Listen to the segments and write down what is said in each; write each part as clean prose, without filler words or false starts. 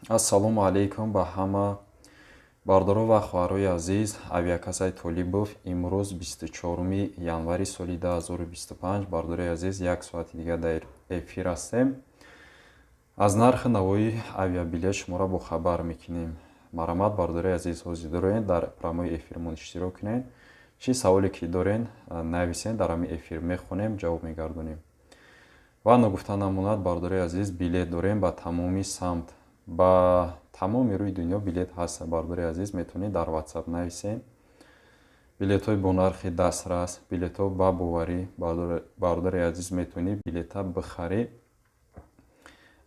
Ассалому алайкум ба ҳама бародаро ва хоҳарои азиз. Авиакассаи Толибов имрӯз 24 январи соли 2025. Бародарои азиз, як соати дигар дар эфир ҳастем. Аз нархи навои авиабилет шуморо бохабар мекунем. Марҳамат, бародарои азиз, ҳозир дороен, дар прямой эфирмон иштирок кунед. Чӣ саволе ки дорен, нависен, дар ҳамин эфир мехонем, ҷавоб мегардонем. Ва ногуфта намонад, бародарои азиз, билет дорем ба тамоми самт, ба тамоми рӯи дунё билет ҳаст. Бародари азиз, метавонед дар WhatsApp нависен. Билетҳои бо нархи дастрас, билетҳо ба боварӣ. Бародари азиз, метавонӣ билета бихарӣ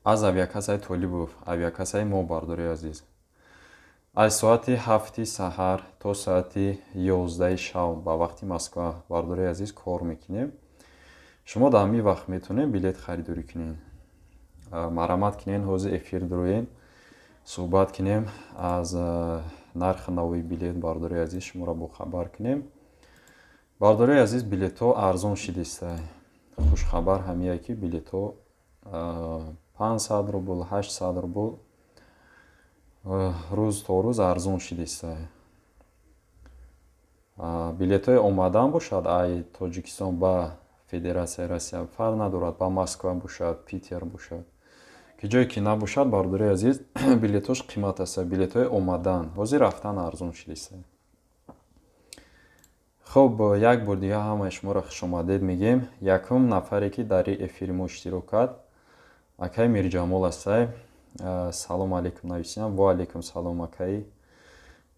аз авиакассаи Толибов, авиакассаи мо. Бародари азиз, аз соати 7-и саҳар то соати 11-и шав ба вақти Москва, бародари азиз, кор мекунем. Шумо дар ҳамин вақт метавонед билет харидорӣ кунед. Марҳамат кунед, ҳозир эфир дуроен, суҳбат кунем, аз нархи навои билет, бародари азиз, шуморо бохабар кунем. Бародари азиз, билетҳо арзон шидиста. Хушхабар ҳамие, ки билетҳо 500 рубл, 800 рубл рӯз то рӯз арзон шидиста. Билетҳои омадан бошад, ай Тоҷикистон ба Федератсияи Россия, фарқ надорад, ба Москва бошад, Питер бошад, ки ҷое ки набошад, бародари азиз, билетҳош қимат аст, билетҳои омадан. Ҳозир рафтан арзон шидиста. Хуб, як бор дига ҳамаи шуморо хушомадед мегӯем. Якум нафаре, ки дар эфири мо иштирок кард, акаи Мирҷамол астай. Салом алейкум нависиям. Ва алейкум салом, акаи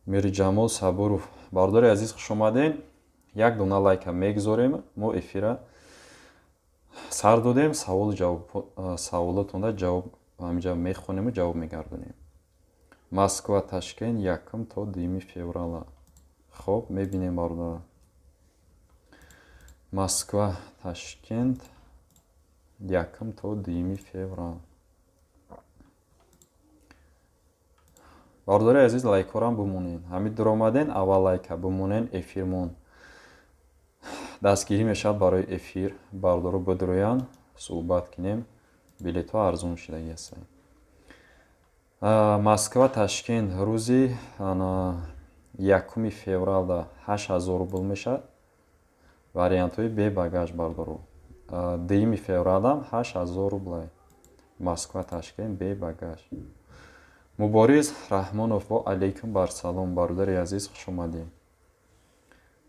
Мирҷамол Сабуров. Бародари азиз, хушомадед. Як дона лайка мегузорем, мо эфира сар додем. Саволу ҷавоб, саволотонда ҷавоб ҳаминҷа мехонему ҷавоб мегардонем. Москва Ташкент 1 то 2 феврала. Хоб, мебинем, бародар. Москва Ташкент 1 то 2 феврал. Бародари азиз, лайкҳорам бимонед. Ҳамин дуромаден, аввал лайка бимонен, эфирмон дастгирӣ мешавад барои эфир. Бародаро бидуроянд, суҳбат кунем. Билетҳо арзон шудагӣ ҳастанд. Москва Ташкент рӯзи 1 февралда 8000 рубл мешавад, вариантҳои бе багаж, бародаро. 2 февралам 8000 рублай, Москва Ташкент бе багаж. Мубориз Раҳмонов, во алейкум барсалом, бародари азиз, хушомадед.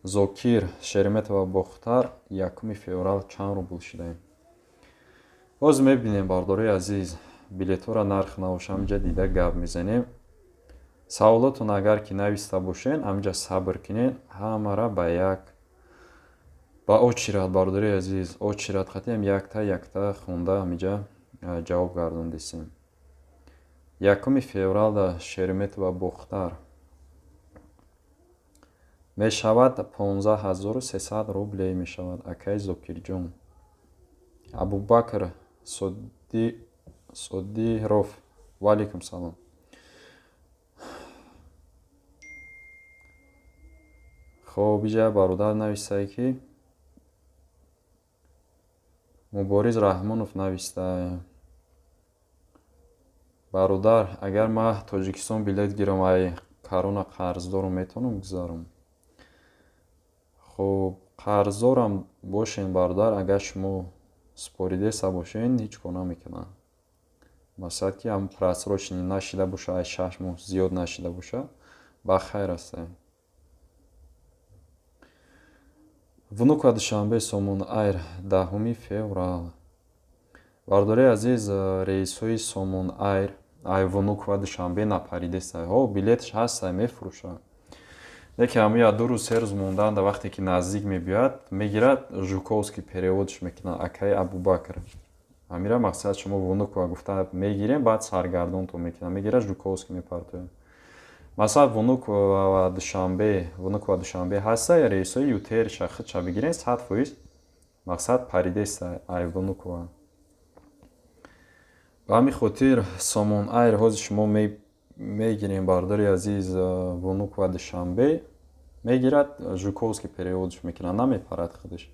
Зокир, Шереметьево Бохтар 1 феврал чанд рубл шудаем? Боз мебинем, бародарои азиз, билетҳоро нарх навоша ҳаминҷа дида гап мезанем. Саволотон агар ки нависта бошен, ҳаминҷа сабр кунед, ҳамара ба як ба очередь, бародари азиз, очередь хатиам якта якта хонда, ҳаминҷа ҷавоб гардондисем. 1 февралда Шереметьево Бохтар мешавад 15 300 рублей мешавад, акаи Зокирҷон. Абубакр Содиров, ваалейкум салом. Хоб, иҷа бародар нависае, ки Мубориз Раҳмонов навистае: «Бародар, агар ман Тоҷикистон билет гирам, ай корона қарздорам, метавонам гузарам?» Хуб, қарздорам бошен, бародар, агар шумо споридеса бошен, ҳеҷ кор намекунад. Масалан, ки ҳам просроченный нашида боша, ай 6 моҳ зиёд нашида боша, ба хайр астае. Внуково Душанбе Сомон Айр 10 феврал. Бародари азиз, рейсҳои Сомон Айр ай Внуково Душанбе напаридеста. Ҳо, билетш ҳаста, мефурӯшад. Лекин ҳамин як 2 рӯз, 3 рӯз мондаанда, вақте ки наздик мебиёяд, мегирад, Жуковский переводш мекунад, акаи Абубакр. Ҳамира мақсад шумо Внуково гуфта мегирем, баъд саргардонтон мекунад, мегирад, Жуковский мепартояд. Масалан, Внуково Душанбе, Внуково Душанбе ҳаста, рейсҳои ЮТРша худша бигирен, 100% мақсад паридеста ай Внуково. Ба ҳамин хотир Сомон Айр ҳозир шумо мегирем, бародари азиз, Внуково Душанбе мегирад, Жуковский переводш мекунад, намепарад худаш.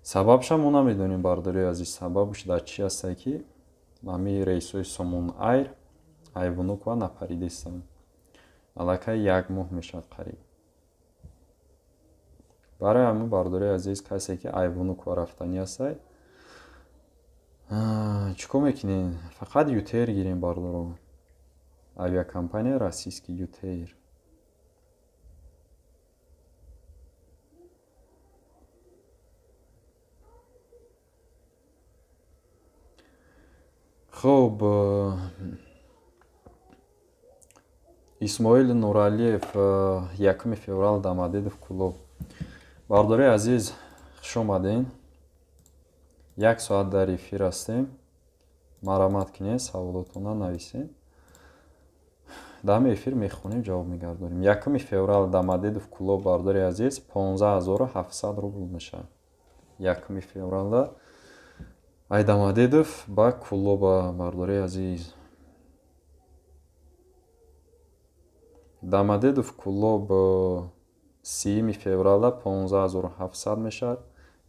Сабабша мо намедонем, бародари азиз, сабабш дар чӣ ҳастае, ки ҳамин рейсҳои Сомон Айр Ай Внуково напаридестам. Аллакай як моҳ мешавад қариб. Барои ҳамин, бардори азиз, касе ки ай Внуково рафтанӣ ҳастай, чӣ кор мекунед? Фақат ЮТэйр гирем, бардоро. Авиакомпания российский ЮТэйр. Хуб, Исмоил Нуралиев, 1 феврал Домодедово, Кӯлоб. Бардори азиз, хуш омадем. Як соат дар эфир ҳастем. Марҳамат кунед, саволотонро нависед. Дар ҳамин эфир мехонем, ҷавоб мегардонем. 1 феврал Домодедово, Кӯлоб, бардори азиз, 15 700 рубл мешавад. 1 февралда ай Домодедово ба Кӯлоба, бардори азиз. Домодедово, Кӯлоб 30 февралда 15 700 мешавад.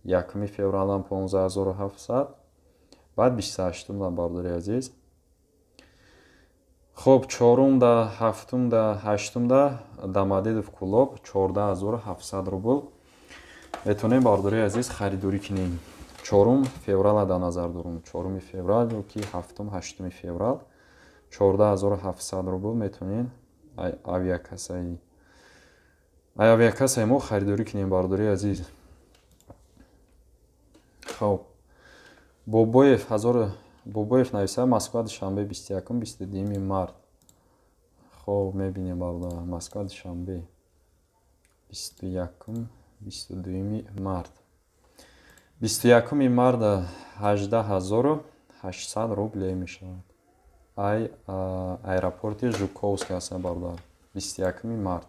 1 февралам 15 700. Баъд 28-умда, бардори азиз. Хуб, чорумда, ҳафтумда, ҳаштумда Домодедово, Кӯлоб 14 700 рубл метавонем, бардори азиз, харидорӣ кунем. 4 феврала дар назар дорум. 4 феврал ё ки ҳафтум, 8 феврал 14 700 рубл метавонед авиакассаи мо харидорӣ кунем, бардори азиз. Хуб, Бобоев ҳазор Бобоев нависа: Москва, Душанбе, 21, 22 март. Хуб, мебинем, бародар. Москва, Душанбе, 21, 22 март. 21 марта 18 800 рубле мешавад. Ай аэропорти Жуковский ҳаст, бародар. 21 март.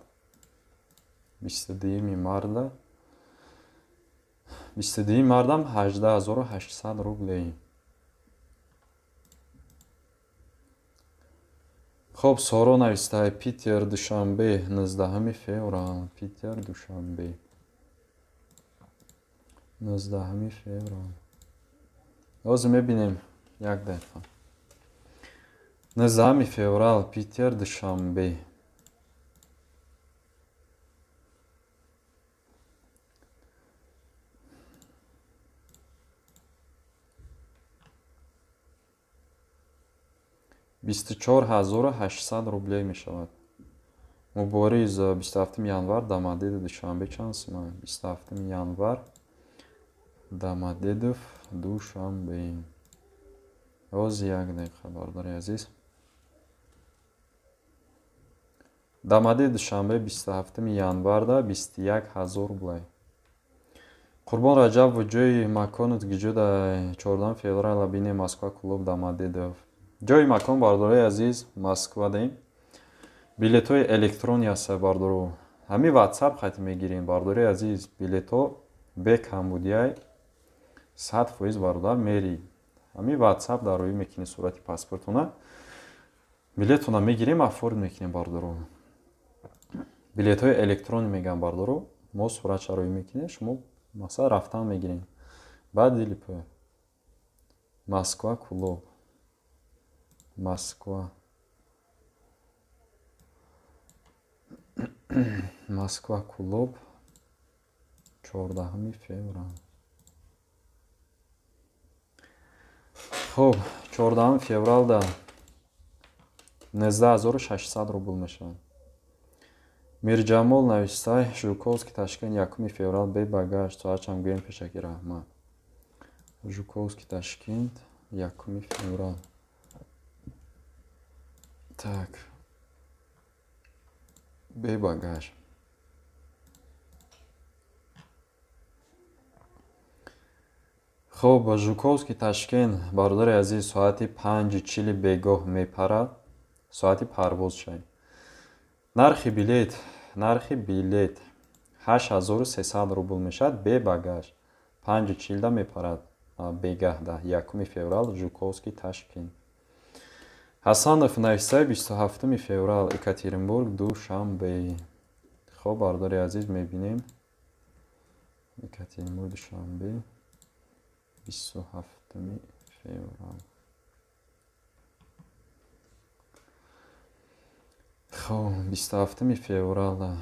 22 марта, 22 мартам 18 800 рубле. Хуб, Соро навистаи: Питер, Душанбе, 19 феврал. Питер, Душанбе, 19 феврал. Ҳозир мебинем, як дақиқа. 19 феврал Питер, Душанбе. 24 800 рублей мешавад. Мубориз, 27 январ Домодедово, Душанбе чанд сума? 27 январ Домодедово, Душанбе. Ҳозир, як дақиқа, бародари азиз. Домодедово, Душанбе, 27 январда 21 000 рублей. Қурбон Раҷабов, ҷои маконат гиҷода? 14 феврала бинем, Москва, Кӯлоб, Домодедово. Ҷои макон, бародарои азиз, Москва дем. Билетҳои электронӣ ҳаста, бардоро. Ҳамин Ватсап хати мегирем, бародарои азиз. Билетҳо бе камбудиай, 100%, бародар, мери. Ҳамин Ватсап дароӣ мекунӣ сурати паспортона, билетона мегирем, оформить мекунем, бародаро. Билетҳои электронӣ мегӯям, бародаро. Мо суратша роӣ мекунем, шумо мақсад рафтан мегирем. Баъд дилипо Москва, Кӯлоб, Москва, Москва, Кӯлоб, 14 феврал. Хуб, 14 февралда 19 600 рубл мешавад. Мирҷамол навистай: Жуковский, Ташкент, 1 феврал, бе багаж, соат чанд гӯем? Пешакӣ раҳмат. Жуковский, Ташкент, 1 феврал. Так, бе багаж. Хуб, Жуковский, Ташкент, бародари азиз, соати 5:40 бегоҳ мепарад, соати парвоз шавед. Нархи билет 8300 рубл мешавад бе багаж. 5:40-да мепарад бегаҳда, 1 феврал, Жуковский, Ташкент. Ҳасанов навистай: 27 феврал Екатеринбург, Душанбе. Хуб, бародари азиз, мебинем. Екатеринбург, Душанбе, 27 феврал. Хоб, 27 феврала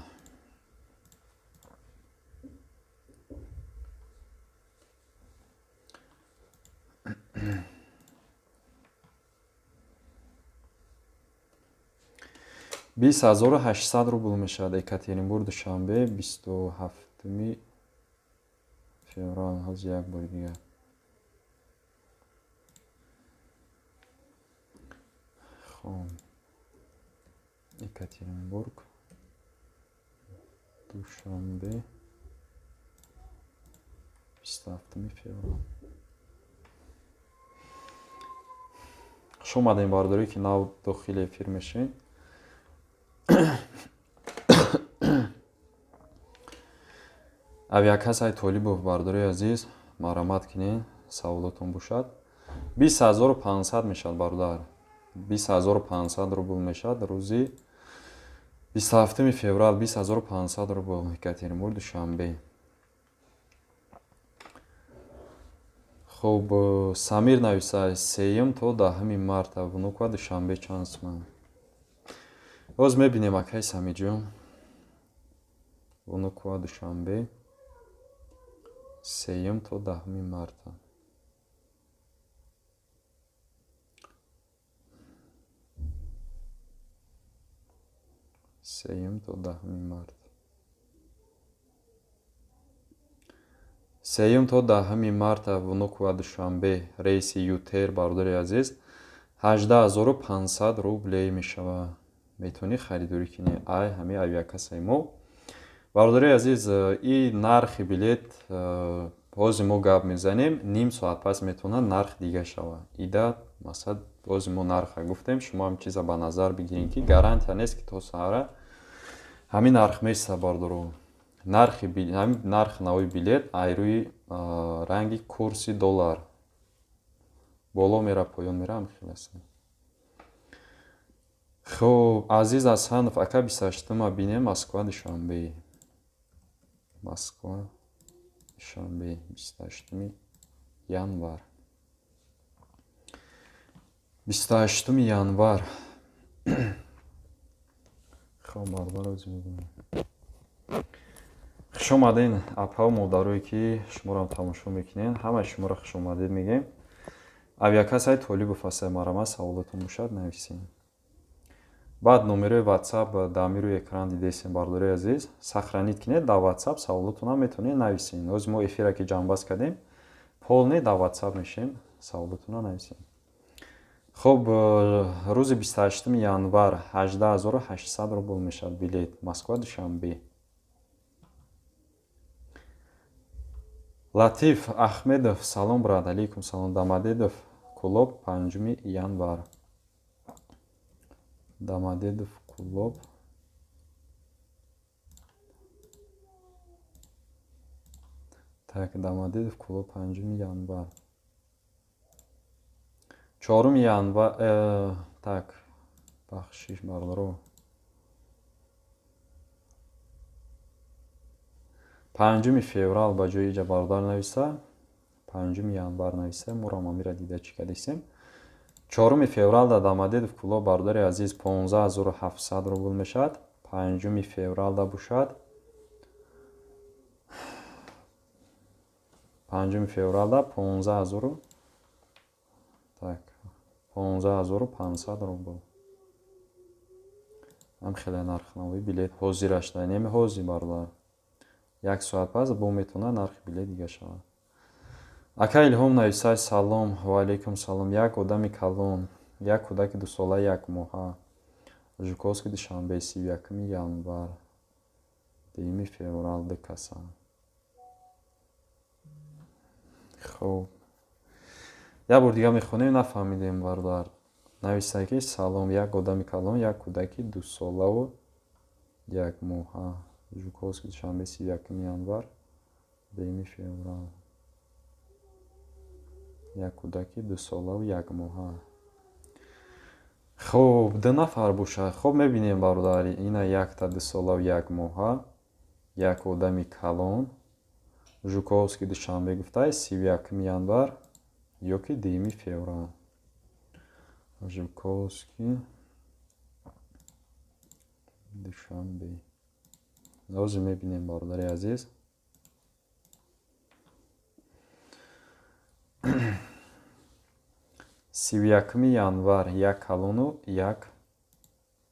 20 800 рубл мешавад. Екатеринбург, Душанбе, 27 феврал. Ҳозир як бори дигар. Хоб, Екатеринбург, Душанбе, 27 феврал. Хуш омадем, бардорӣ, ки нав дохили эфир мешавед. Авиакассаи Толибов, бардори азиз, марҳамат кунед, саволотон бошад. 20 500 мешавад, бародар, 20 500 рубл мешавад. Рӯзи 27 феврал 20 500 рубл, Екатеринбург, Душанбе. Хуб, Самир нависа: 3 то 10 марта Внуково, Душанбе чанд суман? Боз мебинем, акай Самирҷон. Внуково, Душанбе, 3 то 10 марта. 3 то 10 марта, 3 то 10 марта, Внуково, Душанбе, рейси ЮТэйр, бародари азиз, 18 500 рублей мешавад. Метавонӣ харидорӣ кунӣ ай ҳамин авиакассаи мо. Бародари азиз, и нархи билет ҳозир мо гап мезанем, ним соат пас метавонад нарх дига шавад. Ида масалан ҳозир мо нарха гуфтем, шумо ҳам чиза ба назар бигирем, ки гарантия нест, ки то саҳара ҳамин нарх места. Бардоро, нархи ҳамин нархи нави билет ай рӯи ранги курси доллар боло мера, поён мера, ҳам хел аст. Хуб, Азиз Асанов: ака, 28-ума бинем, Москва, Душанбе. Москва, Душанбе, 28 январ, 28 январ. Хоб, бародар, озӣ мебинем. Хуш омадед, апаву модарое, ки шуморо тамошо мекунед, ҳамаи шуморо хушомадед мегӯем. Авиакассаи Толибов ҳастед, марҳамат, саволотон бошад, нависед. Баъд номерои Ватсап дар рӯи экран дидесем, бардори азиз, сохранить кунед, дар Ватсап саволотонам метавонед нависед. Ҳозир мо эфира ки ҷамъбаст кардем, полный дар Ватсап мешем, саволотонро нависед. Хуб, рӯзи 28 январ 18 800 рубл мешавад билет Москва, Душанбе. Латиф Ахмедов: салом, брат. Алейкум салом. Домодедово, Кӯлоб, 5 январ. Домодедово, Кӯлоб. Так, Домодедово, Кӯлоб, 5 январ. 4 январ. Так, бахшиш, бародаро, 5 феврал ба ҷои иҷа бародар нависа, 5 январ нависа. Моро амира дида чӣ кардесем. 4 феврал дар Домодедово, Кӯлоб, бародари азиз, 15 700 рубл мешавад. 5 февралда бошад, 5 февралда 15 0-у, так, 15 500 рубл. Ҳам хеле нархнавои билет ҳозираш неми ҳозир, бародар, як соат пас бо метавонад нархи билет дига шавад. Ака Илҳом нависай: салом. Ва алейкум салом. Як одами калон, як кӯдаки дусола якмоҳа, Жуковский, Душанбе, 31 январ, 2 феврал, ду каса. Хуб, як бор дига мехонем, нафаҳмидем, бародар. Нависай, ки салом, як одами калон, як кӯдаки дусолаву якмоҳа, Жуковский, Душанбе, 31 январ, 2 феврал. Як кӯдаки дусолаву якмоҳа. Хуб, ду нафар бошад. Хуб, мебинем, бародар, ина якта дусолаву якмоҳа, як одами калон, Жуковский, Душанбе гуфтай, 31 январ ё ки 2 феврал. Жуковский. Душанбе. Ҳозир мебинем, бародари азиз. 31-уми январ як калону як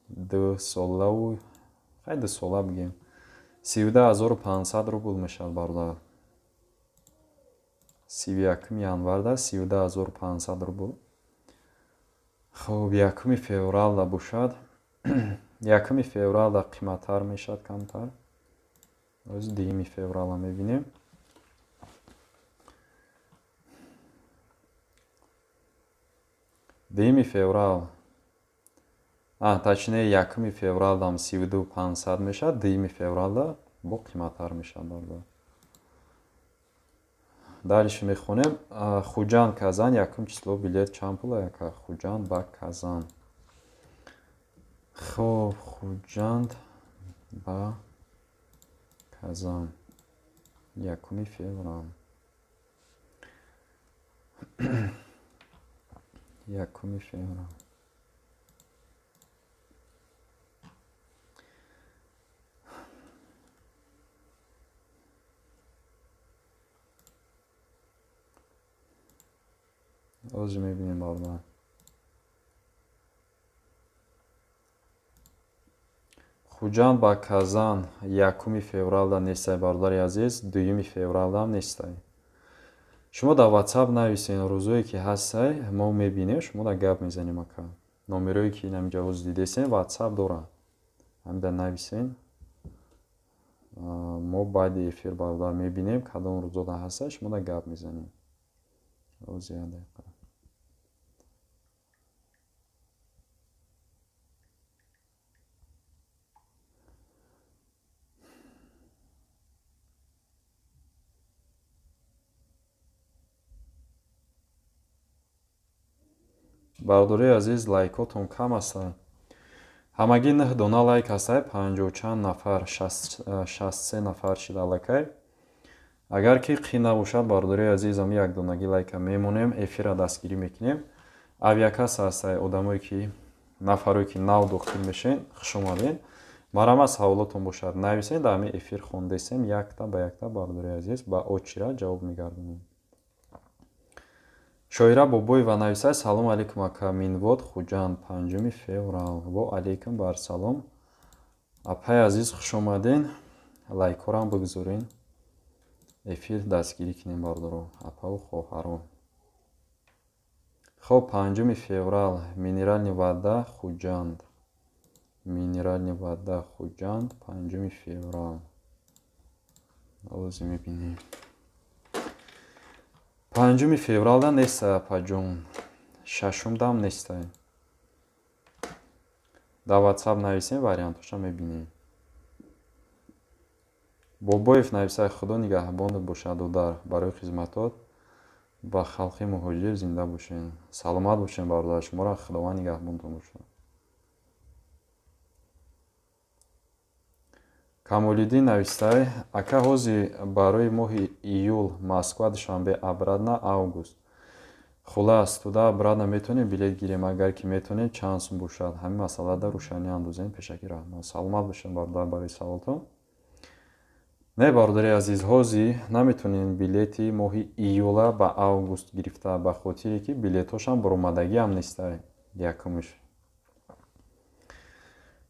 дусолаву, хай, дусола бигем, 32 500 рубл мешавад, бародар. 31-уми январда 32 500 рубл. Хуб, 1-уми февралда бошад, 1-уми февралда қиматтар мешавад камтар. Оз 2-юми феврала мебинем. 2-юми феврал, точнее, 1-уми февралдам 32 500 мешавад, 2-юми февралда бо қиматтар мешавад, бародар. Дальше мехонем. Хуҷанд, Казан, якум число билет чанд пул, яка? Хуҷанд ба Казан. Хуб, Хуҷанд ба Казан, 1-уми феврал, 1-уми феврал. Ҳозир мебинем, бародар. Хуҷанд ба Казан 1-уми февралда нестай, бародари азиз, 2-юми февралдам нестай. Шумо дар WhatsApp нависен, рӯзое ки ҳастай, мо мебинем, шумо дар гап мезанем, ака. Номерое ки инамиҷа ҳозир дидесен, WhatsApp дорад, ҳамида нависен. Мо баъди эфир, бародар, мебинем кадом рӯзода ҳастай, шумо дар гап мезанем. Ҳозир, як дақиқа. Бародарои азиз, лайкотон кам ҳастанд. Ҳамагӣ нӯҳ дона лайк ҳастай, панҷоҳу чанд нафар, 63 нафар шид аллакай. Агар ки қин набошад, бародарои азиз, ами якдонагӣ лайка мемонем, эфирра дастгирӣ мекунем. Авиакасса ҳастай, одамое ки, нафарое ки нав дохил мешен, хушомадед. Марҳамат, саволотон бошад, нависен, дар ҳамин эфир хондесем, якта ба якта, бародарои азиз, ба очира ҷавоб мегардонем. Шоира Бобоева нависад: «Салому алейкум, ака, Минвод, Хуҷанд, 5-уми феврал». Во алейкум барсалом, апаи азиз, хушомаден. Лайкҳорам бигузорен, эфир дастгирӣ кунем, бародаро, апаву хоҳаро. Хоб, 5-уми феврал, Минеральный Вода, Хуҷанд, Минеральный Вода, Хуҷанд, 5-уми феврал. Ҳозир мебинем. 5-уми февралда нестай, апаҷон, шашумдам нестай. Дар WhatsApp нависем, вариантоша мебинем. Бобоев нависад: «Худо нигаҳбонат бошад, додар, барои хизматот ба халқи муҳоҷир, зинда бошед». Саломат бошед, бародар, шуморо Худованд нигаҳбонтон бошад. Камолиддин навистай: «Ака, ҳозир барои моҳи июл Москва, Душанбе, обратно август, хулас туда обратно метавонем билет гирем? Агар ки метавонем, чанд сум бошад? Ҳамин масъалада рӯшанӣ андозем, пешакӣ раҳмат». Саломат бошед, бародар, барои саволтон. Не, бародари азиз, ҳозир наметавонем билети моҳи июла ба август гирифта, ба хотире ки билетҳошам баромадагиам нестай. Якумш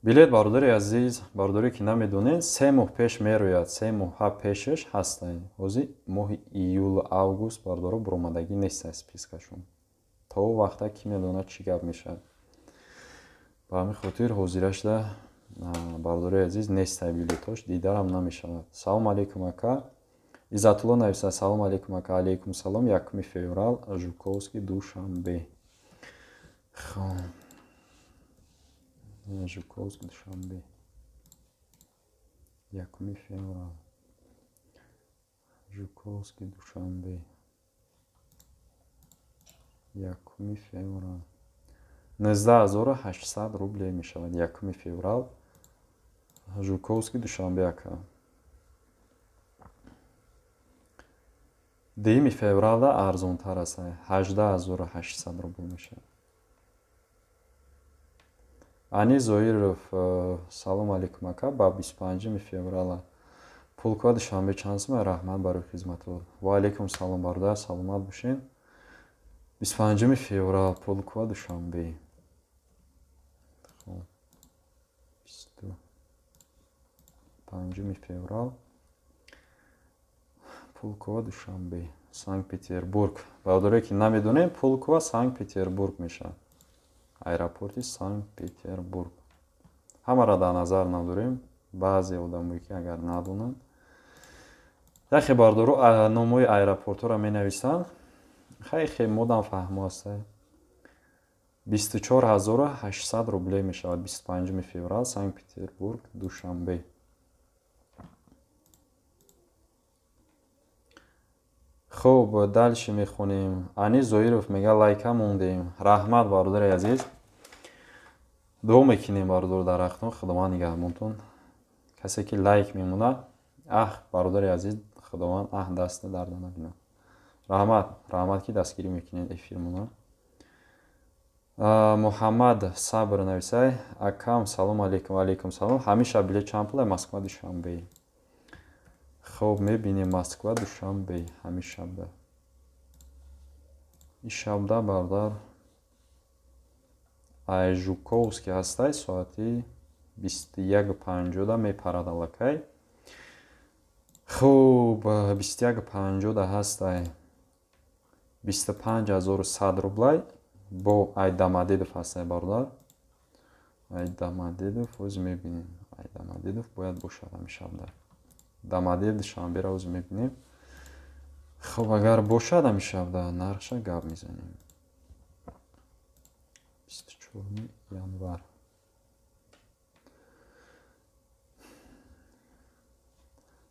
билет, бародари азиз, бародаре ки намедонед, 3 моҳ пеш мерояд, 3 моҳа пешаш ҳастай. Ҳозир моҳи июлу август, бародаро, баромадагӣ нестай спискашон. То вақта кӣ медонад, чӣ гап мешавад. Ба ҳамин хотир ҳозирашда, бародарои азиз, нестай билетҳош, дидарам намешавад. Салому алейкум, ака. Иззатулло нависад: «Салому алейкум, ака». Алейкум салом. 1-уми феврал, Жуковский, Душанбе. Хоб, Жуковский, Душанбе, 1-уми феврал, Жуковский, Душанбе, 1-уми феврал, 19 800 рублей мешавад. 1-уми феврал, Жуковский, Душанбе, ака. 2-юми февралда арзонтар аст, 18 800 рубл мешавад. Ани Зоиров, салом алейкум, ака, ба 25 феврала Пулково, Душанбе чанд сума? Раҳмат барои хизматот. Ва алейкум салом, бародар, саломат бошед. 25 феврал, Пулково, Душанбе. Хоб, 25 феврал, Пулково, Душанбе, Санкт Петербург. Бародарое ки намедонем, Пулково Санкт Петербург мешавад, аэропорти Санкт Петербург. Ҳамаро дар назар надорем, баъзе одамое ки агар надонанд. Яхе бардоро номҳои аэропортҳоро менависанд, хай хе модам фаҳмо аста. 24 800 рублей мешавад 25 феврал, Санкт Петербург, Душанбе. Хуб, дальше мехонем. Ани Зоиров мега: «Лайка мондем». Раҳмат, бародари азиз, дуо мекунем, бародару дарахтон, Худованд нигаҳбонтон. Касе ки лайк мемонад, аҳ, бародари азиз, Худованд аҳ даста дарда набинад. Раҳмат, раҳмат, ки дастгирӣ мекунед эфирмона. Муҳаммад Сабр нависай: «Акам, салом алейкум». Алейкум салом. Ҳамиша билет чанд пулай Москва, Душанбе? Хоб, мебинем. Москва, Душанбе ҳамин шабда, ин шабда, бародар, ай Жуковский ҳастай, соати 21:50 мепарад аллакай. Хуб, 21:50 ҳастай, 25 100 рублай. Бо ай Домодедово ҳастай, бародар, ай Домодедово. Ҳозир мебинем, ай Домодедово бояд бошад ҳамин шабда. Домодедово, Душанберо ҳозир мебинем. Хуб, агар бошад ҳамин шабда, нархша гап мезанем. 24 январ.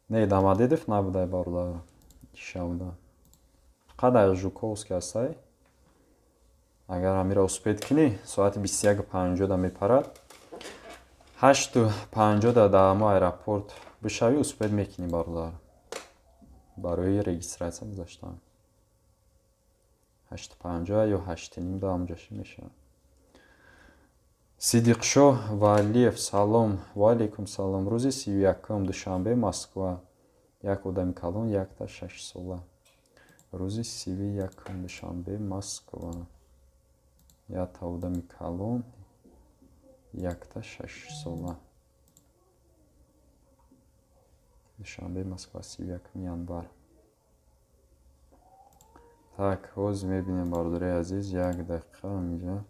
Не, Домодедово набудай, бародар, шабда фақат ай Жуковский ҳастай. Агар ҳамиро успеть кунӣ, соати 21:50 мепарад, 8:50 дар ҳамо аэропорт бишавӣ, успеть мекунӣ, бародар, барои регистрация гузаштан. 8:50 ё 8:30 да ҳамҷашӣ мешавад. Сидиқшоҳ Валиев, салом. Ва алейкум салом. Рӯзи 31-ум, Душанбе, Москва, як одами калон, якта 6-сола. Рӯзи 31-ум, Душанбе, Москва, якта одами калон, якта 6-сола. Душанбе, Москва, 31 январ. Так, ҳозир мебинем, бародари азиз, як дақиқа. Ҳаминҷа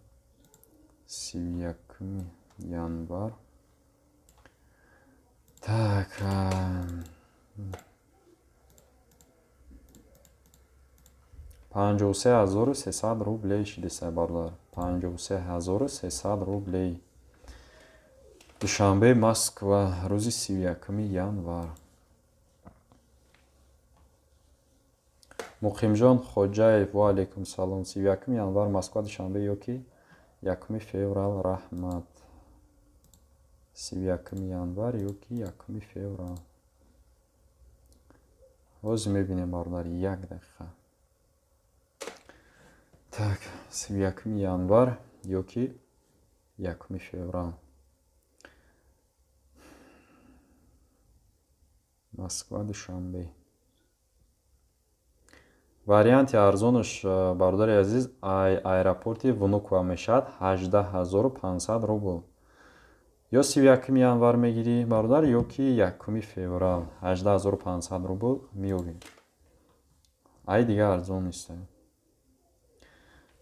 31 январ. Так, 53 300 рублей шидеса, бародар, 53 300 рублей. Душанбе, Москва, рӯзи 31 январ. Муқимҷон Хоҷаев, ва алейкум салом. 31 январ, Москва, Душанбе ё ки 1 феврал, раҳмат. 31 январ ё ки 1 феврал, ҳозир мебинем, бародар, як дақиқа. Так, 31 январ ё ки 1 феврал, Москва, Душанбе. Варианти арзонаш, бародари азиз, аэропорти Внуково мешавад, 18 500 рубл. Ё 31 январ мегирӣ, бародар, ё ки 1 феврал, 18 500 рубл меёбӣ. Ай дигар арзон нест.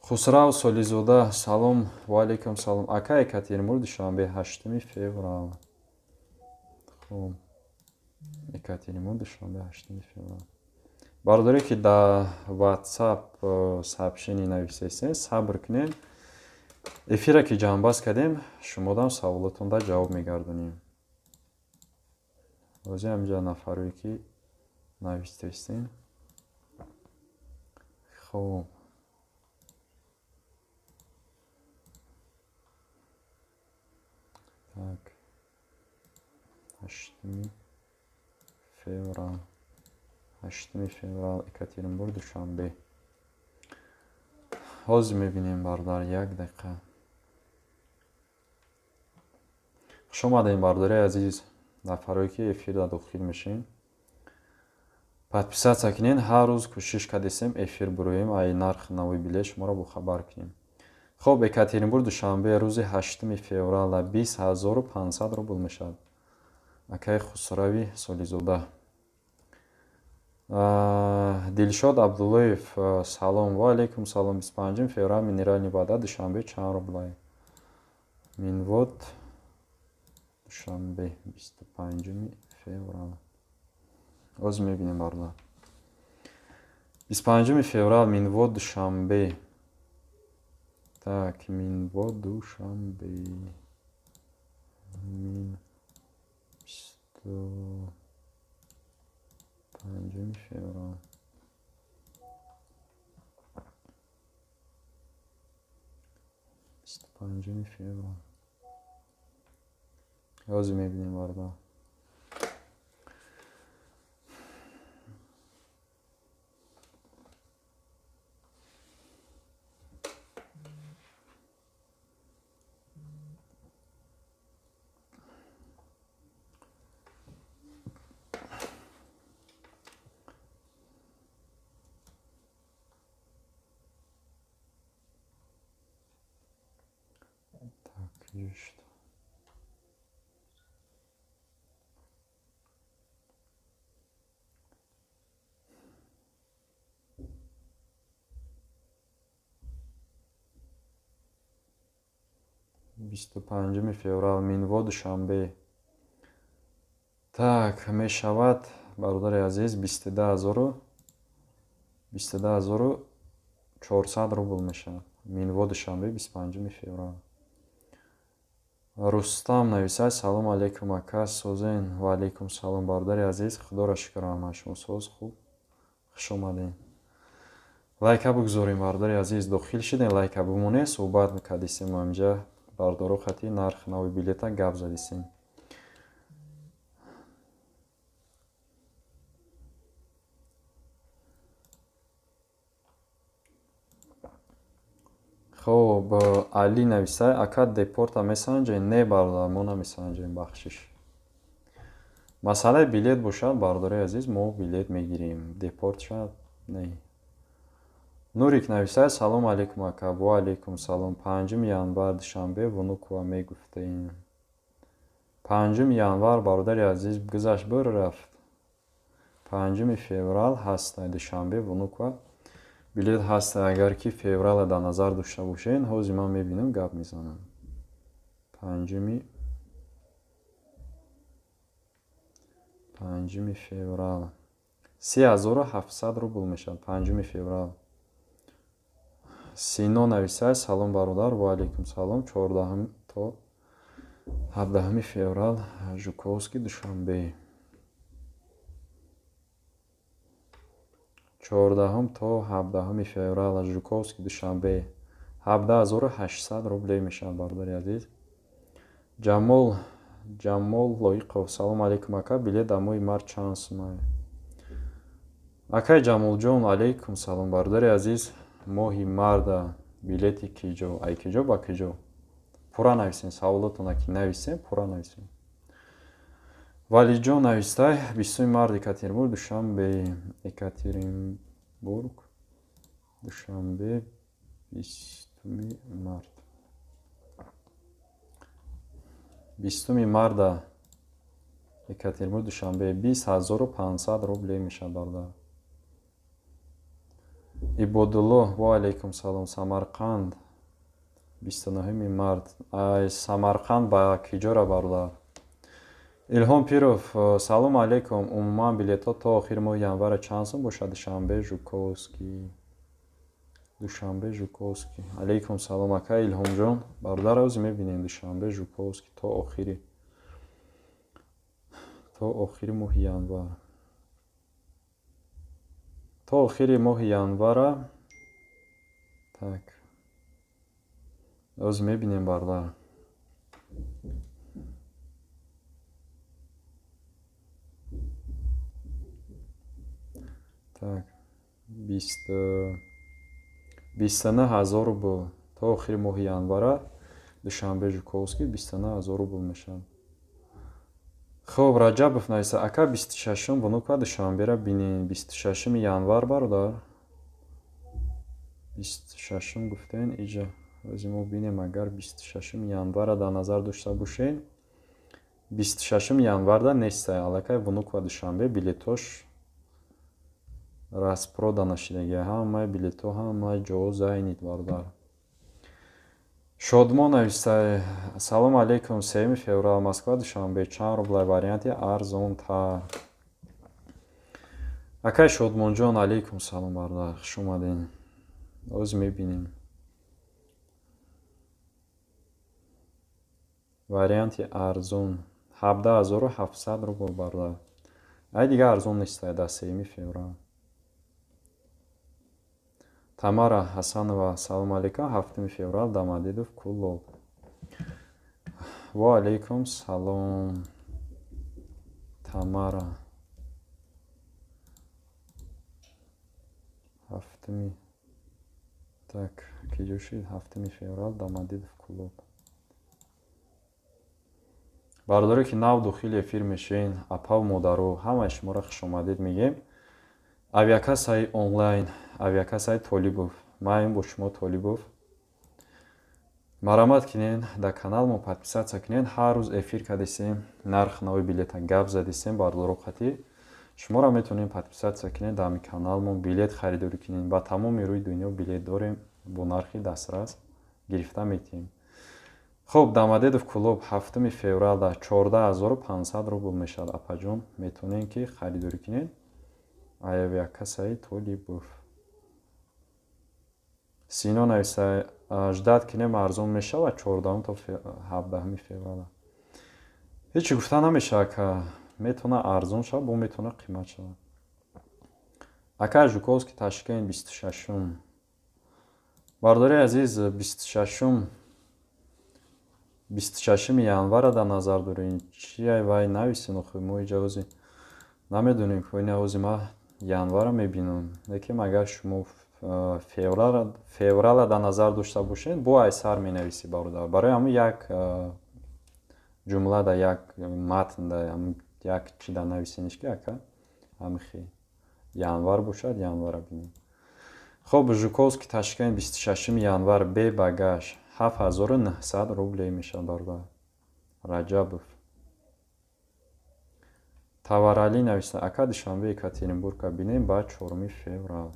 Хусрав Солизода, салом. Ва алейкум салом. Ака, Екатеринбург, Душанбе, 8 феврал. Хуб, Екатеринбург, Душанбе, 8 феврал. Бародаре ки дар WhatsApp сообщение нависестед, сабр кунед, эфира ки ҷамъбаст кардем, шумодам саволотонда ҷавоб мегардонем. Ҳозир ҳаминҷа нафарое ки навистестем. Хуб, так, 8 феврал, 8 феврал, Екатеринбург, Душанбе. Ҳозир мебинем, бародар, як дақиқа. Хуш омадем, бардораи азиз, нафарое ки эфирда дохил мешем. Подписаться кунед, ҳар рӯз кӯшиш кардесем эфир буроем, ай нархи нави билет шуморо бохабар кунем. Хоб, Екатеринбург Душанбе рӯзи 8 феврала 20 500 рубл мешавад. Акаи Хусрави Солизода. Дилшод Абдуллоев, салом. Ва алейкум салом. 25 феврал Минеральные вода Душанбе чанд рублай? Минвод Душанбе 25 феврал. Оз мебинем, бародар. 25 феврал Минвод Душанбе. Так, Минвод Душанбе. Мин 25 феврал. 25 феврал. Ҳозир мебинем, бародар. Так, ишт. 25 феврал Минво Душанбе. Так, мешавад, бародари азиз, 22 400 рубл мешавад. Минво Душанбе 25 феврал. Рустам нависад: салом алейкум, ака, созен? Ва алейкум салом, бародари азиз, худоро шукр, ҳама шумо соз, хуб, хуш омадем. Лайка бигузорем, бародари азиз, дохил шидем, лайка бимонед, суҳбат мекардисем инҷа бардоро хати нархи нави билета гап задисем. Хоб, Али нависад: ака, депорта месанҷем? Не, бародар, мо намесанҷем, бахшиш. Масъалаи билет бошад, бародари азиз, мо билет мегирем, депорт шад не. Нурик нависад: салом алейкум, ака. Ва алейкум салом. 5 январ Душанбе Внуково мегуфтем. 5 январ, бародари азиз, гузашт, бир рафт. 5 феврал ҳаст Душанбе Внуково билет ҳаст, агар ки феврала дар назар дошта бошед, ҳозир ман мебинам, гап мезанам. 5 феврал 30 700 рубл мешавад 5 феврал. Сино нависад: салом, бародар. Ва алейкум салом. 14 то 17 феврал Жуковский Душанбе. 14 то 17 феврал Жуковский Душанбе 17 800 рублей мешавад, бародари азиз. Ҷамол, Ҷамол Лоиқов: салом алейкум, ака, билет дар моҳи март чанд сумай? Акай Ҷамолҷон, алейкум салом, бародари азиз, моҳи марда билети киҷо, ай киҷо ба киҷо? Пурра нависем саволотона ки нависем, пурра нависем. Валиҷон навистай: 20 март Екатеринбург Душанбе, Екатеринбург Душанбе 20 март. 20 марта Екатеринбург Душанбе 20 500 рублей мешавад, бародар. Ибодулло, ва алейкум салом. Самарқанд 29 март. Ай Самарқанд ба киҷора, бародар? Илҳом Пиров: салом алейкум, умуман билетҳо то охири моҳи январа чанд сум бошад? Душанбе Жуковский. Душанбе Жуковский. Алейкум салом, ака Илҳомҷон. Бародар, ҳозир мебинем Душанбе Жуковский то охири моҳи январ. То охири моҳи январа. Так. Ҳозир мебинем, бародар. Так, 29 000 рубл то охири моҳи январа Душанбе Жуковский 29 000 рубл мешавад. Хуб, Раҷабов нависа: ака, 26-ум Внуково, Душанбера бинин. 26-уми январ, бародар, 26-ум гуфтен иҷа. Ози мо бинем, агар 26-уми январа дар назар дошта бошен, 26-уми январда нестай. Аллакай Внуково, Душанбе билетош распрода нашидаги, ҳамаи билетҳо, ҳамаи ҷоҳо занят, бародар. Шодмон навистай: салому алейкум, 3-юми феврал Москва, Душанбе чанд рублай, варианти арзонтар? Акай Шодмонҷон, алейкум салом, бародар, хуш омадем. Оз мебинем варианти арзон, 17 700 рубл, бародар. Ай дига арзон нестай дар 3-юми феврал. Тамара Ҳасанова: салому алейкум, 7-уми феврал Домодедово, Кӯлоб. Ва алейкум салом, Тамара. 7-уми, так, киҷо шид? 7-уми феврал Домодедово, Кӯлоб. Бародаре, ки нав дохили эфир мешавен, апаву модаро, ҳамаи шуморо хушомадед мегӯем. Авиакассаи онлайн, авиакассаи Толибов, ман бо шумо Толибов. Марамат кинен, дар канал мо подписаться кунен. Ҳар рӯз эфир кардесем, нарх нави билета гап задесем. Бародаро қатӣ шуморо метавонем подписаться кунед дар ҳамин каналмо, билет харидорӣ кунем. Ба тамоми рӯи дунё билет дорем, бо нархи дастрас гирифта метиҳем. Хуб, Домодедово, Кӯлоб, 7-уми февралда 14 500 рубл мешавад, апаҷон. Метавонем ки харидорӣ кунед авиакассаи Толибов. Сино нависа: ждать кунем, арзон мешавад 14-ум то 17-уми феврала? Ҳечи гуфта намешавад, ка метавона арзон шавад, бо метавона қимат шавад. Ака, Жуковский, Ташкент, 26-ум. Бародари азиз, 26-ум, 26-уми январа дар назар дорем? Чия вай нависен охи, мо иҷа намедонем. Ина ози ма январа мебинам, лекин агар шумо феврала дар назар дошта бошед, бо айсар менависӣ, бародар. Барои ҳамн як ҷумла да, як матн да, як чи да нависениш, ки ака, ҳамихи январ бошад, январа бинем. Хуб, Жуковский, Ташкент, 26-уми январ бе багаж 7900 рублей мешавад, бародар. Раҷабов Таваралӣ нависта: ака, Душанбе, Екатеринбурга бинем ба 4-уми феврал.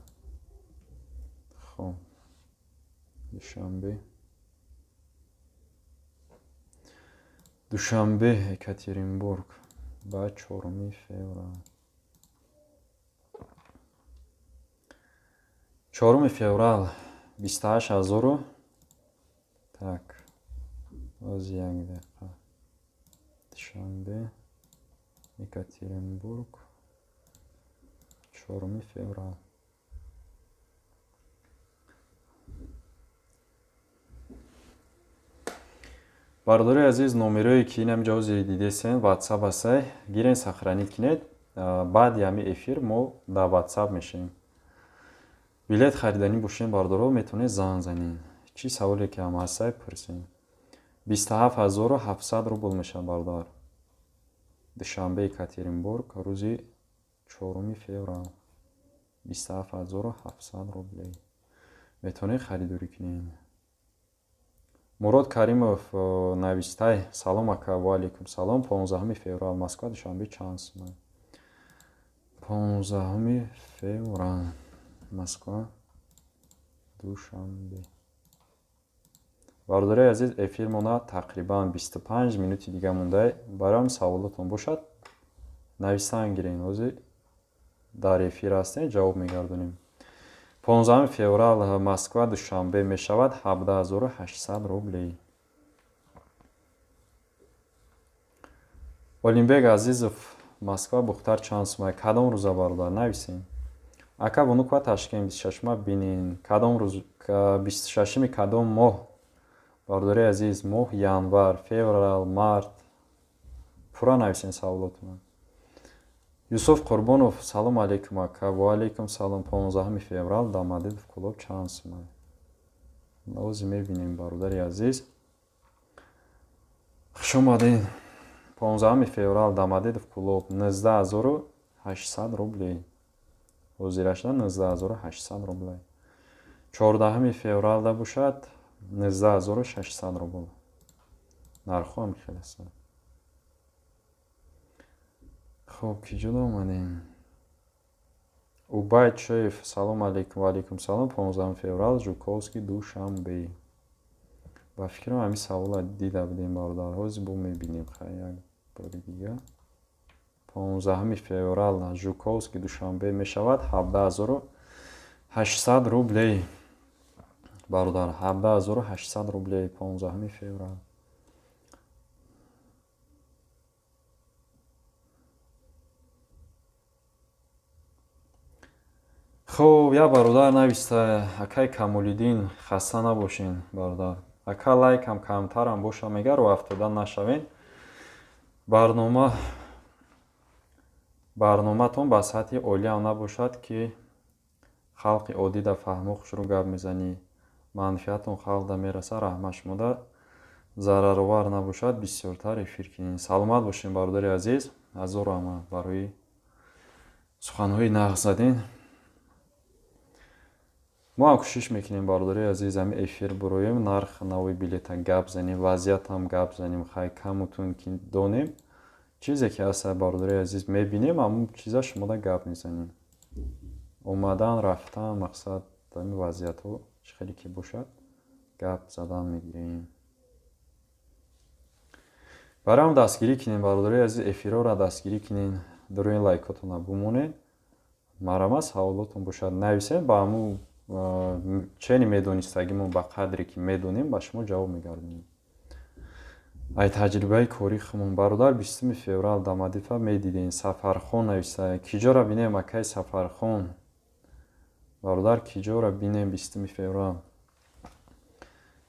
Хуб, Душанбе, Екатеринбург ба 4-уми феврал. 4-уми феврал 28 ҳазору, так, боз як дақиқа. Душанбе, Екатеринбург, 4-уми феврал. Бародарои азиз, номерое ки инам ҷавози дидесен, Ватсап ҳастай, гирен, сохранить кунед. Баъди ҳами эфир мо дар Ватсап мешавем. Билет хариданӣ бошем, бародаро, метавонед занг занед, чӣ саволе ки ҳам ҳастай, пурсем. 27 700 рубл мешавад, бародар. Душанбе, Екатеринбург, рӯзи 4-уми феврал 27 700 рублей метавонед харидорӣ кунед. Мурод Каримов навистай: салом, ака. Ва алейкум салом. 15-уми феврал Москва, Душанбе чанд сума? 15-уми феврал Москва, Душанбе. Бародарои азиз, эфирмона тақрибан 25 минути дига монда. Барои саволотон бошад, нависан гирен, ҳозир дар эфир ҳастем, ҷавоб мегардонем. 15 феврал Москва, Душанбе мешавад 17 800 рублей. Олимбек Азизов: Москва, Бухтар чанд сумай, кадом рӯза, бародар, нависем. Ака, Внуково, Ташкент, 26-ума бинин. Кадом рӯз, 26-уми кадом моҳ, бародари азиз? Моҳ январ, феврал, март, пурра нависен саволотона. Юсуф Қурбонов: салом алейкум, ака. Ва алейкум салом. 15-уми феврал Домодедово, Кӯлоб чанд сумай? Ози мебинем, бародари азиз, хуш омадед. 15 феврал Домодедово, Кӯлоб 19 800 рублей. Ҳозирашда 19 800 рублей. 14 февралда бошад 19 600 рубл. Нархҳо ҳам хеле ҳастанд. Хуб, ки ҷудо омадем? Убайд Шоев, салом алейкум. Ва алейкум салом. 15 феврал, Жуковский, Душанбе. Ба фикрам, ҳамин савола дида будем, бародар. Ҳозир бо мебинем, хай, як бори дига. 15 феврал, Жуковский, Душанбе мешавад 17 800 рублей. Бародар, 17 800 рублей 15 феврал. Хуб, як бародар нависта: акай Камолиддин, хаста набошен, бародар. Ака, лайкам камтарам боша, мега, рӯҳафтода нашавен. Барноматон ба сатҳи олиам набошад, ки халқи оддӣ да фаҳмо хушрӯ гап мезанӣ. Манфиатон халқ да мераса, раҳмат шумода. Зараровар набошад, бисёртар эфир кунед. Саломат бошем, бародари азиз. Ҳазор раҳмат барои суханҳои нағз задин. Мо ҳам кӯшиш мекунем, бародари азиз, ҳамин эфир буроем, нарх нави билета гап занем, вазъиятам гап занем, хай, камутун ки донем. Чизе ки ҳаста, бародари азиз, мебинем, ҳамун чиза шумода гап мезанем. Омадан, рафтан, мақсад, ҳамин вазъиятҳо чӣ хеле ки бошад, гап задан мегирем. Барои ҳам дастгирӣ кунем, бародари азиз, эфирҳоро дастгирӣ кунем, дуруни лайкотонро бумонед. Марҳамат, саволотон бошад, нависед, ба ҳамун чени медонистагимон, ба қадре ки медонем, ба шумо ҷавоб мегардонем. Ай таҷрибаи кории худмон, бародар, 20 феврал Домодедово медидем. Сафархон нависта: киҷоро бинем, акай Сафархон? Бародар, киҷоро бинем 20 феврал?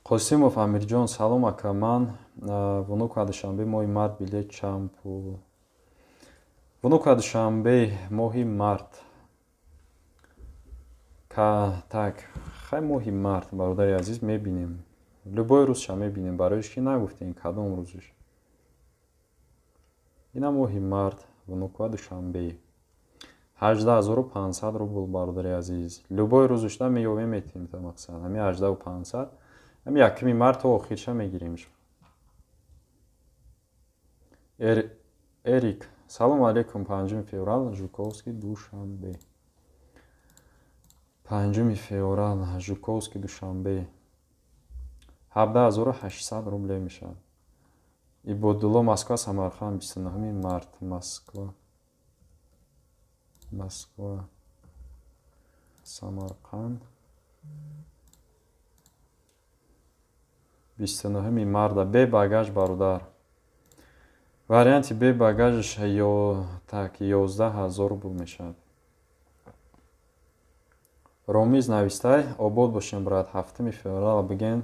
Қосимов Амирҷон, салом, ака, ман Внуково, Душанбе, моҳи март билет чанд пул? Внуково, Душанбе, моҳи март. Так, хай, моҳи март, бародари азиз, мебинем. Любой рӯзша мебинем, бароиш ки нагуфтем кадом рӯзш. Ина моҳи март, Внуково, Душанбе, 18 500 рубл, бародари азиз. Любой рӯзшда меёвем, метем та мақсад. Ҳамин 18 500, ҳамин 1 март то охирша мегирем. Эрик, салому алейкум, 5 феврал, Жуковский, Душанбе. 5 феврал, Жуковский, Душанбе, 17 800 рубле мешавад. Ибодулло, Москва, Самарқанд, 29 март. Москва, Москва, Самарқанд, 29 марта, бе багаж, бародар. Варианти бе багажаш ё так 11 000 рубл мешавад. Ромиз навистай: обод бошем, брат, 7 феврал биген,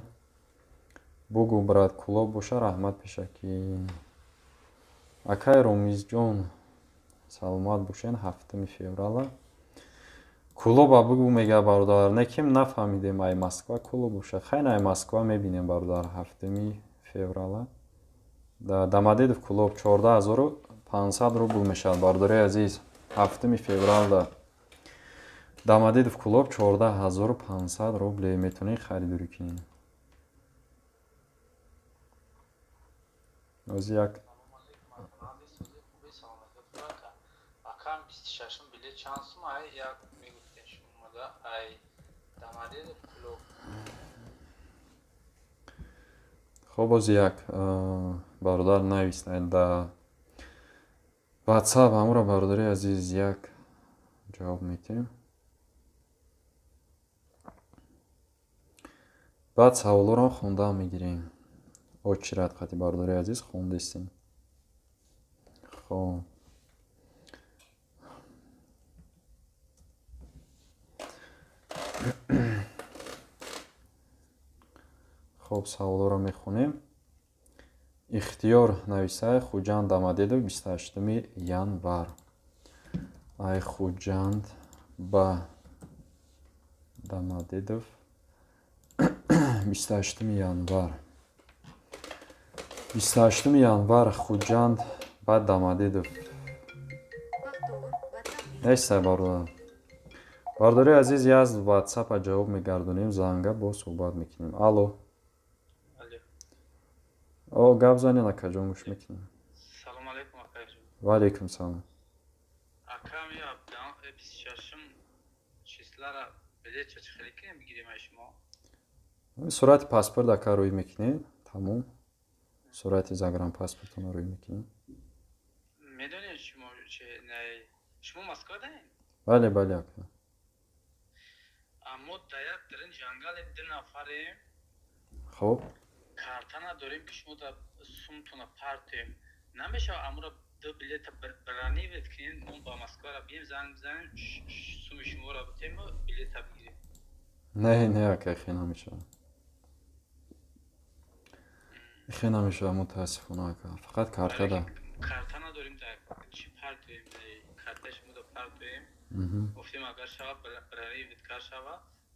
бугу, брат, Кӯлоб боша, раҳмат пешакӣ. Акай Ромизҷон, саломат бошен. 7 феврала Кӯлоба бугу, мега, бародар. Не ким нафаҳмидем, ай Москва Кӯлоб боша. Хайр, ай Москва мебинем, бародар, 7 феврала. Домодедово, Кӯлоб 14 500 рубл мешавад, бародари азиз. 7 февралда Домодедово, Кӯлоб 14 500 рубле метавонед харидорӣ кунед. Ози як Акам, 26-ум билет чанд сум, ай як мегуфтем шумода, ай Домодедово, Кӯлоб? Хоб, бози як бародар навист да ватсап, ҳамуро, бародари азиз, як ҷавоб метиҳем. Баъд саволҳоро хонда мегирем. Очират қати, бародари азиз, хондестем. Хоб, хоб, саволҳоро мехонем. Ихтиёр нависай: Хуҷанд, Домодедово, 28 январ. Ай Хуҷанд ба Домодедово, 28 январ. 28 январ Хуҷанд, баъд Домодедово. Нестай, бародар. Бародари азиз, яз ватсапа ҷавоб мегардонем, занга боз суҳбат мекунем. Алло. О, гап занен, акаҷон, гӯш мекунем. Салом алейкум, акаҷон. Ва алейкум салом. Акам, я 26 числара билет ча хеле кунем, бигирем аз шумо? Сурати паспорт, ака, рӯй мекунем, тамом. Сурати загранпаспортона рӯй мекунем. Медонед, шумо че, шумо Москва даем? Бале, бале, ака. Мо да як дарин ҷангали ду нафарем. Хоб. Карта надорем, ки шумо да сумтона партоем. Намешава амура ду билета бронировать кунем, мо ба Москвара бием, занг бизанем, суми шуморо битему, билета бигирем? Не, не, ака, хе намешава, хе намешава, мутаассифона, ака, фақат карта да. Карта надорем, да чӣ партоем, карта шумо да партоем. Гуфтем, агар шава, бронировать кар шава.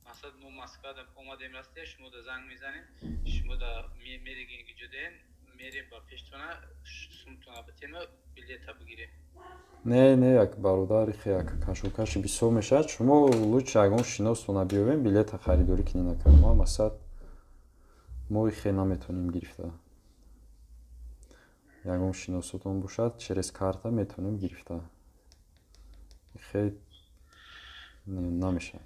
Мақсад, мо Москва да омадем, растем, шумо да занг мезанем, шумо да мерегин гиҷуден, мерем ба пештона, сумтона битему, билета бигирем. Не, не, як бародари, хе, як кашокаши бисёр мешавад. Шумо лучше ягон шиностона биёвем, билета харидорӣ кунед, ака. Мо, масалан, мо хе наметавонем гирифта. Ягон шиносотон бошад, через карта метавонем гирифта. Хе намешавад.